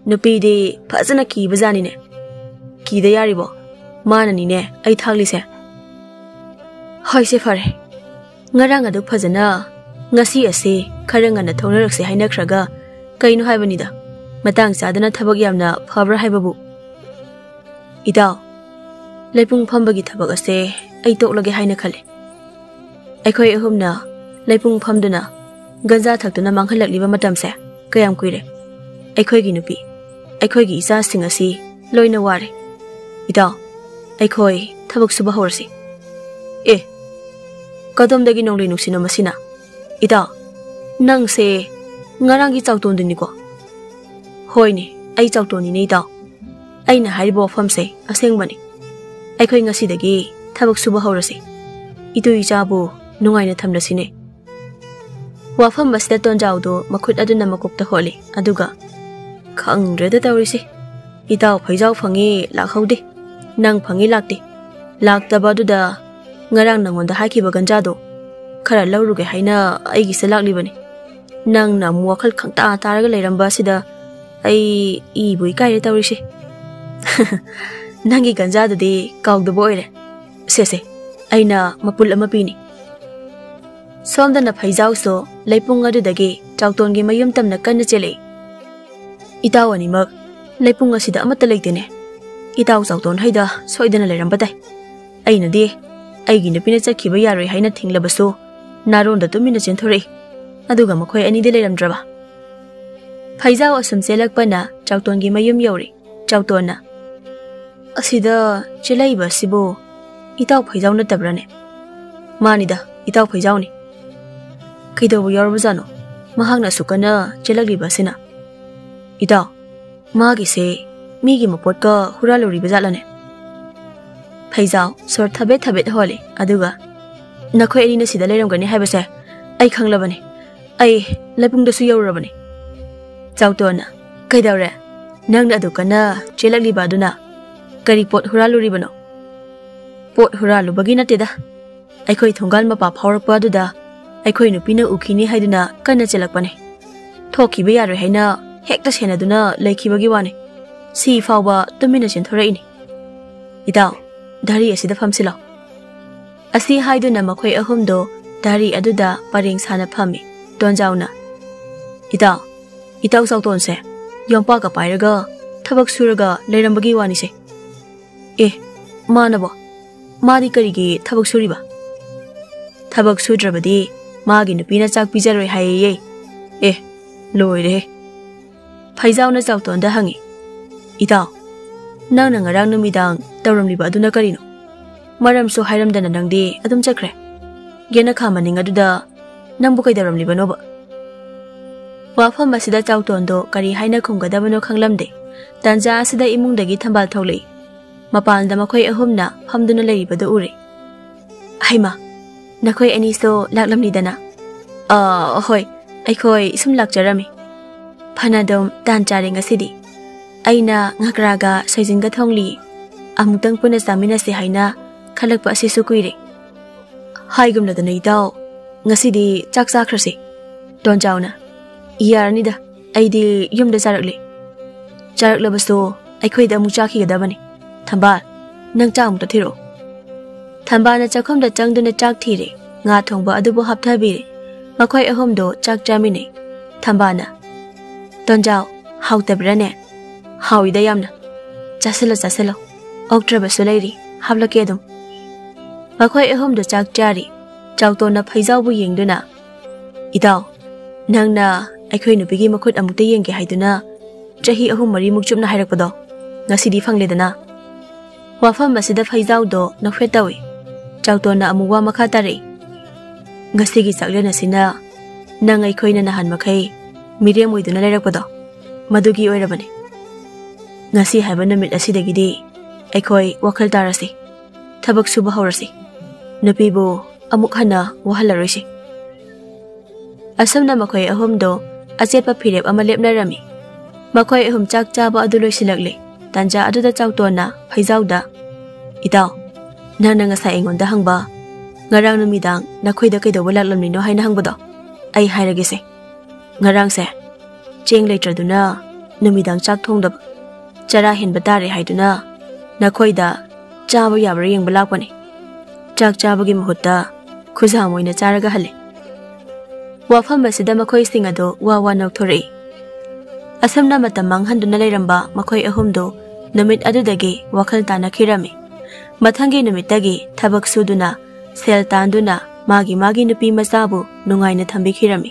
ꯅꯨꯄꯤꯗꯤ ꯐꯖꯅ ꯀꯤꯕ ꯖꯥꯠꯅꯤꯅꯦ꯫ ꯀꯤꯗ ꯌꯥꯔꯤꯕꯣ? ꯃꯥꯅꯅꯤꯅꯦ ꯑꯩ ꯊꯥꯛꯂꯤꯁꯦ꯫" "ꯍꯣꯏꯁꯦ, ꯐꯔꯦ꯫ ꯉꯔꯥꯡ ꯑꯗꯨ ꯐꯖꯅ ꯉꯁꯤ ꯑꯁꯤ ꯈꯔ ꯉꯟꯅ ꯊꯣꯛꯅꯔꯛꯁꯦ ꯍꯥꯏꯅꯈ꯭ꯔꯒ ꯀꯩꯅꯣ ꯍꯥꯏꯕꯅꯤꯗ, ꯃꯇꯥꯡ ꯆꯥꯗꯅ ꯊꯕꯛ ꯌꯥꯝꯅ ꯐꯕ꯭ꯔꯥ ꯍꯥꯏꯕꯕꯨ꯫" "ꯏꯇꯥꯎ, ꯂꯩꯄꯨꯡ ꯐꯝꯕꯒꯤ ꯊꯕꯛ ꯑꯁꯦ ꯑꯩ ꯇꯣꯛꯂꯒꯦ ꯍꯥꯏꯅ ꯈꯜꯂꯤ꯫ ꯑꯩꯈꯣꯏ ꯑꯍꯨꯝꯅ ꯂꯩꯄꯨꯡ ꯐꯝꯗꯨꯅ ꯒꯟꯖꯥ ꯊꯛꯇꯨꯅ ꯃꯥꯡꯍꯜꯂꯛꯂꯤꯕ ꯃꯇꯝꯁꯦ ꯀꯌꯥꯝ ꯀꯨꯏꯔꯦ? ꯑꯩꯈꯣꯏꯒꯤ ꯅꯨꯄꯤ, ꯑꯩꯈꯣꯏꯒꯤ ꯏꯆꯥꯁꯤꯡ ꯑꯁꯤ ꯂꯣꯏꯅ ꯋꯥꯔꯦ꯫ ꯏꯇꯥꯎ, ꯑꯩꯈꯣꯏ ꯊꯕꯛ ꯁꯨꯕ ꯍꯧꯔꯁꯤ꯫ ꯑꯦ, ꯀꯗꯣꯝꯗꯒꯤ ꯅꯣꯡꯂꯩ ꯅꯨꯡꯁꯤꯠꯅꯣ ꯃꯁꯤꯅ? ꯏꯇꯥꯎ, ꯅꯪꯁꯦ ꯉꯔꯥꯡꯒꯤ ꯆꯥꯎꯇꯣꯟꯗꯨꯅꯤꯀꯣ? ꯍꯣꯏꯅꯦ, ꯑꯩ ꯆꯥꯎꯇꯣꯟꯅꯤꯅꯦ ꯏꯇꯥꯎ꯫ ꯑꯩꯅ ꯍꯥꯏꯔꯤꯕ ꯋꯥꯐꯝꯁꯦ ꯑꯁꯦꯡꯕꯅꯤ꯫ ꯑꯩꯈꯣꯏ ꯉꯁꯤꯗꯒꯤ ꯊꯕꯛ ꯁꯨꯕ ꯍꯧꯔꯁꯤ꯫ ꯏꯇꯨ ꯏꯆꯥꯕꯨ ꯅꯨꯡꯉꯥꯏꯅ ꯊꯝꯂꯁꯤꯅꯦ꯫ ꯋꯥꯐꯝ ꯑꯁꯤꯗ ꯇꯣꯟꯖꯥꯎꯗꯨ ꯃꯈꯨꯠ ꯑꯗꯨꯅ ꯃꯀꯣꯛꯇ ꯍꯣꯠꯂꯤ, ꯑꯗꯨꯒ, "ꯈꯪꯗ꯭ꯔꯦꯗ ꯇꯧꯔꯤꯁꯦ꯫ ꯏꯇꯥꯎ ꯐꯩꯖꯥꯎ ꯐꯪꯉꯤ ꯂꯥꯛꯍꯧꯗꯦ, ꯅꯪ ꯐꯪꯉꯤ ꯂꯥꯛꯇꯦ꯫ ꯂꯥꯛꯇꯕ ꯑꯗꯨꯗ ꯉꯔꯥꯡ ꯅꯪꯉꯣꯟꯗ ꯍꯥꯏꯈꯤꯕ ꯒꯟꯖꯥꯗꯣ ꯈꯔ ꯂꯧꯔꯨꯒꯦ ꯍꯥꯏꯅ ꯑꯩꯒꯤꯁꯤꯗ ꯂꯥꯛꯂꯤꯕꯅꯤ꯫ ꯅꯪꯅ ꯑꯃꯨꯛ ꯋꯥꯈꯜ ꯈꯪꯇꯥ ꯇꯥꯔꯒ ꯂꯩꯔꯝꯕ ꯑꯁꯤꯗ ꯑꯩ ꯏꯕꯨ ꯏꯀꯥꯏꯔꯦ ꯇꯧꯔꯤꯁꯦ꯫" "ꯅꯪꯒꯤ ꯒꯟꯖꯥꯗꯨꯗꯤ ꯀꯥꯎꯗꯕ ꯑꯣꯏꯔꯦ꯫ ꯁꯦ ꯁꯦ, ꯑꯩꯅ ꯃꯄꯨꯜ ꯑꯃ ꯄꯤꯅꯤ꯫" ꯁꯣꯝꯗꯅ ꯐꯩꯖꯥꯎꯁꯨ ꯂꯩꯄꯨꯡ ꯑꯗꯨꯗꯒꯤ ꯆꯥꯎꯇꯣꯟꯒꯤ ꯃꯌꯨꯝ ꯇꯝꯅ ꯀꯟꯅ ꯆꯦꯜꯂꯛꯏ꯫ "ꯏꯇꯥꯎ ꯑꯅꯤꯃꯛ ꯂꯩꯄꯨꯡ ꯑꯁꯤꯗ ꯑꯃꯠꯇ ꯂꯩꯇꯦꯅꯦ꯫ ꯏꯇꯥꯎ ꯆꯥꯎꯇꯣꯟ ꯍꯩꯗ ꯁꯣꯏꯗꯅ ꯂꯩꯔꯝꯕ ꯇꯥꯏ꯫ ꯑꯩꯅꯗꯤ ꯑꯩꯒꯤ ꯅꯨꯄꯤꯅ ꯆꯠꯈꯤꯕ ꯌꯥꯔꯣꯏ ꯍꯥꯏꯅ ꯊꯤꯡꯂꯕꯁꯨ ꯅꯥꯔꯣꯟꯗ ꯇꯨꯃꯤꯟꯅ ꯆꯦꯟꯊꯣꯔꯛꯏ꯫ ꯑꯗꯨꯒ ꯃꯈꯣꯏ ꯑꯅꯤꯗꯤ ꯂꯩꯔꯝꯗ꯭ꯔꯕ?" ꯐꯩꯖꯥꯎ ꯑꯁꯨꯝ ꯆꯦꯜꯂꯛꯄꯅ ꯆꯥꯎꯇꯣꯟꯒꯤ ꯃꯌꯨꯝ ꯌꯧꯔꯦ꯫ ꯆꯥꯎꯇꯣꯟꯅ, "ꯑꯁꯤꯗ ꯆꯦꯜꯂꯛꯏꯕ ꯑꯁꯤꯕꯨ ꯏꯇꯥꯎ ꯐꯩꯖꯥꯎ ꯅꯠꯇꯕ꯭ꯔꯥꯅꯦ?" "ꯃꯥꯅꯤꯗ, ꯏꯇꯥꯎ ꯐꯩꯖꯥꯎꯅꯤ꯫ ꯀꯩꯗꯧꯕ ꯌꯥꯎꯔꯕꯖꯥꯠꯅꯣ ꯃꯍꯥꯛꯅ ꯑꯁꯨꯛ ꯀꯟꯅ ꯆꯦꯜꯂꯛꯂꯤꯕ ꯑꯁꯤꯅ?" "ꯏꯇꯥꯎ, ꯃꯥꯒꯤꯁꯦ ꯃꯤꯒꯤ ꯃꯄꯣꯠꯀ ꯍꯨꯔꯥꯜꯂꯨꯔꯤꯕ ꯖꯥꯠꯂꯅꯦ?" ꯐꯩꯖꯥꯎ ꯁꯣꯔ ꯊꯕꯦꯠ ꯊꯕꯦꯠ ꯍꯣꯜꯂꯤ, ꯑꯗꯨꯒ, "ꯅꯈꯣꯏ ꯑꯅꯤꯅ ꯁꯤꯗ ꯂꯩꯔꯝꯒꯅꯤ ꯍꯥꯏꯕꯁꯦ ꯑꯩ ꯈꯪꯂꯕꯅꯤ꯫ ꯑꯩ ꯂꯩꯄꯨꯡꯗꯁꯨ ꯌꯧꯔꯨꯔꯕꯅꯤ꯫" ꯆꯥꯎꯇꯣꯟꯅ, "ꯀꯩꯗꯧꯔꯦ? ꯅꯪꯅ ꯑꯗꯨ ꯀꯟꯅ ꯆꯦꯜꯂꯛꯂꯤꯕ ꯑꯗꯨꯅ ꯀꯔꯤ ꯄꯣꯠ ꯍꯨꯔꯥꯜꯂꯨꯔꯤꯕꯅꯣ?" "ꯄꯣꯠ ꯍꯨꯔꯥꯜꯂꯨꯕꯒꯤ ꯅꯠꯇꯦꯗ꯫ ꯑꯩꯈꯣꯏ ꯊꯣꯡꯒꯥꯜ ꯃꯄꯥ ꯐꯥꯎꯔꯛꯄ ꯑꯗꯨꯗ ꯑꯩꯈꯣꯏ ꯅꯨꯄꯤꯅ ꯎꯈꯤꯅꯤ ꯍꯥꯏꯗꯨꯅ ꯀꯟꯅ ꯆꯦꯜꯂꯛꯄꯅꯦ꯫ ꯊꯣꯛꯈꯤꯕ ꯌꯥꯔꯣꯏ ꯍꯥꯏꯅ ꯍꯦꯛꯇ ꯁꯦꯟꯅꯗꯨꯅ ꯂꯩꯈꯤꯕꯒꯤ ꯋꯥꯅꯤ꯫ ꯁꯤ ꯐꯥꯎꯕ ꯇꯨꯃꯤꯟꯅ ꯆꯦꯟꯊꯣꯔꯛꯏꯅꯤ꯫ ꯏꯇꯥꯎ, ꯙꯔꯤ ꯑꯁꯤꯗ ꯐꯝꯁꯤꯜꯂꯣ꯫" ꯑꯁꯤ ꯍꯥꯏꯗꯨꯅ ꯃꯈꯣꯏ ꯑꯍꯨꯝꯗꯣ ꯙꯔꯤ ꯑꯗꯨꯗ ꯄꯔꯦꯡ ꯁꯥꯅ ꯐꯝꯃꯤ꯫ ꯇꯣꯟꯖꯥꯎꯅ, "ꯏꯇꯥꯎ, ꯏꯇꯥꯎ ꯆꯥꯎꯇꯣꯟꯁꯦ ꯌꯣꯝꯄꯥꯛꯀ ꯄꯥꯏꯔꯒ ꯊꯕꯛ ꯁꯨꯔꯒ ꯂꯩꯔꯝꯕꯒꯤ ꯋꯥꯅꯤꯁꯦ꯫" "ꯑꯦ, ꯃꯥꯅꯕꯣ? ꯃꯥꯗꯤ ꯀꯔꯤꯒꯤ ꯊꯕꯛ ꯁꯨꯔꯤꯕ?" "ꯊꯕꯛ ꯁꯨꯗ꯭ꯔꯕꯗꯤ ꯃꯥꯒꯤ ꯅꯨꯄꯤꯅ ꯆꯥꯛ ꯄꯤꯖꯔꯣꯏ ꯍꯥꯏꯌꯦꯌꯦ꯫" "ꯑꯦ, ꯂꯣꯏꯔꯦꯍꯦ꯫" ꯐꯩꯖꯥꯎꯅ ꯆꯥꯎꯇꯣꯟꯗ ꯍꯪꯉꯤ꯫ "ꯏꯇꯥꯎ, ꯅꯪꯅ ꯉꯔꯥꯡ ꯅꯨꯃꯤꯗꯥꯡ ꯇꯧꯔꯝꯂꯤꯕ ꯑꯗꯨꯅ ꯀꯔꯤꯅꯣ? ꯃꯔꯝꯁꯨ ꯍꯥꯏꯔꯝꯗꯅ ꯅꯪꯗꯤ ꯑꯗꯨꯝ ꯆꯠꯈ꯭ꯔꯦ꯫ ꯌꯦꯅꯈꯥ ꯃꯅꯤꯡ ꯑꯗꯨꯗ ꯅꯪꯕꯨ ꯀꯩꯗꯧꯔꯝꯂꯤꯕꯅꯣꯕ?" ꯋꯥꯐꯝ ꯑꯁꯤꯗ ꯆꯥꯎꯇꯣꯟꯗꯣ ꯀꯔꯤ ꯍꯥꯏꯅ ꯈꯨꯝꯒꯗꯕꯅꯣ ꯈꯪꯂꯝꯗꯦ꯫ ꯇꯥꯟꯖꯥ ꯑꯁꯤꯗ ꯏꯃꯨꯡꯗꯒꯤ ꯊꯝꯕꯥꯜ ꯊꯣꯛꯂꯛꯏ꯫ ꯃꯄꯥꯟꯗ ꯃꯈꯣꯏ ꯑꯍꯨꯝꯅ ꯐꯝꯗꯨꯅ ꯂꯩꯔꯤꯕꯗꯨ ꯎꯔꯦ꯫ "ꯍꯩꯃꯥ, ꯅꯈꯣꯏ ꯑꯅꯤꯁꯨ ꯂꯥꯛꯂꯝꯂꯤꯗꯅ?" "ꯑ, ꯍꯣꯏ, ꯑꯩꯈꯣꯏ ꯁꯨꯝ ꯂꯥꯛꯆꯔꯝꯃꯤ꯫ ꯐꯅꯗꯨꯝ ꯇꯥꯟ ꯆꯥꯔꯦ ꯉꯁꯤꯗꯤ꯫ ꯑꯩꯅ ꯉꯀ꯭ꯔꯥꯒ ꯁꯣꯏꯖꯤꯟꯒ ꯊꯣꯡꯂꯤ꯫ ꯑꯃꯨꯛꯇꯪ ꯄꯨꯟꯅ ꯆꯥꯃꯤꯟꯅꯁꯦ ꯍꯥꯏꯅ ꯈꯜꯂꯛꯄ ꯑꯁꯤꯁꯨ ꯀꯨꯏꯔꯦ꯫ ꯍꯥꯏꯒꯨꯝꯂꯗꯅ ꯏꯇꯥꯎ, ꯉꯁꯤꯗꯤ ꯆꯥꯛ ꯆꯥꯈ꯭ꯔꯁꯤ꯫ ꯇꯣꯟꯖꯥꯎꯅ, ꯌꯥꯔꯅꯤꯗ, ꯑꯩꯗꯤ ꯌꯨꯝꯗ ꯆꯥꯔꯛꯂꯦ꯫ ꯆꯥꯔꯛꯂꯕꯁꯨ ꯑꯩꯈꯣꯏꯗ ꯑꯃꯨꯛ ꯆꯥꯈꯤꯒꯗꯕꯅꯤ꯫ ꯊꯝꯕꯥꯜ, ꯅꯪ ꯆꯥꯛ ꯑꯃꯨꯛꯇ ꯊꯤꯔꯛꯑꯣ꯫" ꯊꯝꯕꯥꯜꯅ ꯆꯥꯛꯈꯨꯝꯗ ꯆꯪꯗꯨꯅ ꯆꯥꯛ ꯊꯤꯔꯦ꯫ ꯉꯥ ꯊꯣꯡꯕ ꯑꯗꯨꯕꯨ ꯍꯥꯞꯊꯕꯤꯔꯦ꯫ ꯃꯈꯣꯏ ꯑꯍꯨꯝꯗꯣ ꯆꯥꯛ ꯆꯥꯃꯤꯟꯅꯩ꯫ ꯊꯝꯕꯥꯜꯅ, "ꯇꯣꯟꯖꯥꯎ, ꯍꯥꯎꯇꯕ꯭ꯔꯥꯅꯦ?" "ꯍꯥꯎꯏꯗ ꯌꯥꯝꯅ꯫ ꯆꯥꯁꯤꯜꯂꯣ, ꯆꯥꯁꯤꯜꯂꯣ꯫ ꯑꯣꯛꯇ꯭ꯔꯕꯁꯨ ꯂꯩꯔꯤ, ꯍꯥꯞꯂꯛꯀꯦ ꯑꯗꯨꯝ꯫" ꯃꯈꯣꯏ ꯑꯍꯨꯝꯗꯣ ꯆꯥꯛ ꯆꯥꯔꯤ꯫ ꯆꯥꯎꯇꯣꯟꯅ ꯐꯩꯖꯥꯎꯕꯨ ꯌꯦꯡꯗꯨꯅ, "ꯏꯇꯥꯎ, ꯅꯪꯅ ꯑꯩꯈꯣꯏ ꯅꯨꯄꯤꯒꯤ ꯃꯈꯨꯠ ꯑꯃꯨꯛꯇ ꯌꯦꯡꯒꯦ ꯍꯥꯏꯗꯨꯅ ꯆꯍꯤ ꯑꯍꯨꯝ ꯃꯔꯤꯃꯨꯛ ꯆꯨꯞꯅ ꯍꯥꯏꯔꯛꯄꯗꯣ ꯉꯁꯤꯗꯤ ꯐꯪꯂꯦꯗꯅ꯫" ꯋꯥꯐꯝ ꯑꯁꯤꯗ ꯐꯩꯖꯥꯎꯗꯣ ꯅꯣꯛꯐꯦꯠ ꯇꯧꯏ꯫ ꯆꯥꯎꯇꯣꯟꯅ ꯑꯃꯨꯛ ꯋꯥ ꯃꯈꯥ ꯇꯥꯔꯛꯏ꯫ "ꯉꯁꯤꯒꯤ ꯆꯥꯛꯂꯦꯟ ꯑꯁꯤꯅ ꯅꯪ ꯑꯩꯈꯣꯏꯅ ꯅꯍꯥꯟ ꯃꯈꯩ ꯃꯤꯔꯦꯝ ꯑꯣꯏꯗꯨꯅ ꯂꯩꯔꯛꯄꯗꯣ ꯃꯗꯨꯒꯤ ꯑꯣꯏꯔꯕꯅꯤ꯫ ꯉꯁꯤ ꯍꯥꯏꯕ ꯅꯨꯃꯤꯠ ꯑꯁꯤꯗꯒꯤꯗꯤ ꯑꯩꯈꯣꯏ ꯋꯥꯈꯜ ꯇꯥꯔꯁꯤ꯫ ꯊꯕꯛ ꯁꯨꯕ ꯍꯧꯔꯁꯤ꯫ ꯅꯨꯄꯤꯕꯨ ꯑꯃꯨꯛ ꯍꯟꯅ ꯋꯥꯍꯜꯂꯔꯣꯏꯁꯤ꯫" ꯑꯁꯨꯝꯅ ꯃꯈꯣꯏ ꯑꯍꯨꯝꯗꯣ ꯑꯆꯦꯠꯄ ꯐꯤꯔꯦꯞ ꯑꯃ ꯂꯦꯞꯅꯔꯝꯃꯤ꯫ ꯃꯈꯣꯏ ꯑꯍꯨꯝ ꯆꯥꯛ ꯆꯥꯕ ꯑꯗꯨ ꯂꯣꯏꯁꯤꯜꯂꯛꯂꯦ꯫ ꯇꯥꯟꯖꯥ ꯑꯗꯨꯗ ꯆꯥꯎꯇꯣꯟꯅ ꯐꯩꯖꯥꯎꯗ, "ꯏꯇꯥꯎ, ꯅꯪꯅ ꯉꯁꯥꯏ ꯑꯩꯉꯣꯟꯗ ꯍꯪꯕ, ꯉꯔꯥꯡ ꯅꯨꯃꯤꯗꯥꯡ ꯅꯈꯣꯏꯗ ꯀꯩꯗꯧꯕ ꯂꯥꯛꯂꯝꯂꯤꯅꯣ ꯍꯥꯏꯅ ꯍꯪꯕꯗꯣ, ꯑꯩ ꯍꯥꯏꯔꯒꯦꯁꯦ꯫ ꯉꯔꯥꯡꯁꯦ ꯆꯦꯡ ꯂꯩꯇ꯭ꯔꯗꯨꯅ ꯅꯨꯃꯤꯗꯥꯡ ꯆꯥꯛ ꯊꯣꯡꯗꯕ, ꯆꯔꯥ ꯍꯦꯟꯕ ꯇꯥꯔꯦ ꯍꯥꯏꯗꯨꯅ ꯅꯈꯣꯏꯗ ꯆꯥꯕ ꯌꯥꯕ꯭ꯔꯥ ꯌꯦꯡꯕ ꯂꯥꯛꯄꯅꯤ꯫ ꯆꯥꯛ ꯆꯥꯕꯒꯤ ꯃꯍꯨꯠꯇ ꯈꯨꯖꯥꯝ ꯑꯣꯏꯅ ꯆꯥꯔꯒ ꯍꯜꯂꯦ꯫" ꯋꯥꯐꯝ ꯑꯁꯤꯗ ꯃꯈꯣꯏꯁꯤꯡ ꯑꯗꯨ ꯋꯥ ꯋꯥ ꯅꯣꯛꯊꯣꯔꯛꯏ꯫ ꯑꯁꯨꯝꯅ ꯃꯇꯝ ꯃꯥꯡꯍꯟꯗꯨꯅ ꯂꯩꯔꯝꯕ ꯃꯈꯣꯏ ꯑꯍꯨꯝꯗꯨ ꯅꯨꯃꯤꯠ ꯑꯗꯨꯗꯒꯤ ꯋꯥꯈꯜ ꯇꯥꯅꯈꯤꯔꯝꯃꯤ꯫ ꯃꯊꯪꯒꯤ ꯅꯨꯃꯤꯠꯇꯒꯤ ꯊꯕꯛ ꯁꯨꯗꯨꯅ, ꯁꯦꯜ ꯇꯥꯟꯗꯨꯅ ꯃꯥꯒꯤ ꯃꯥꯒꯤ ꯅꯨꯄꯤ ꯃꯆꯥꯕꯨ ꯅꯨꯡꯉꯥꯏꯅ ꯊꯝꯕꯤꯈꯤꯔꯝꯃꯤ꯫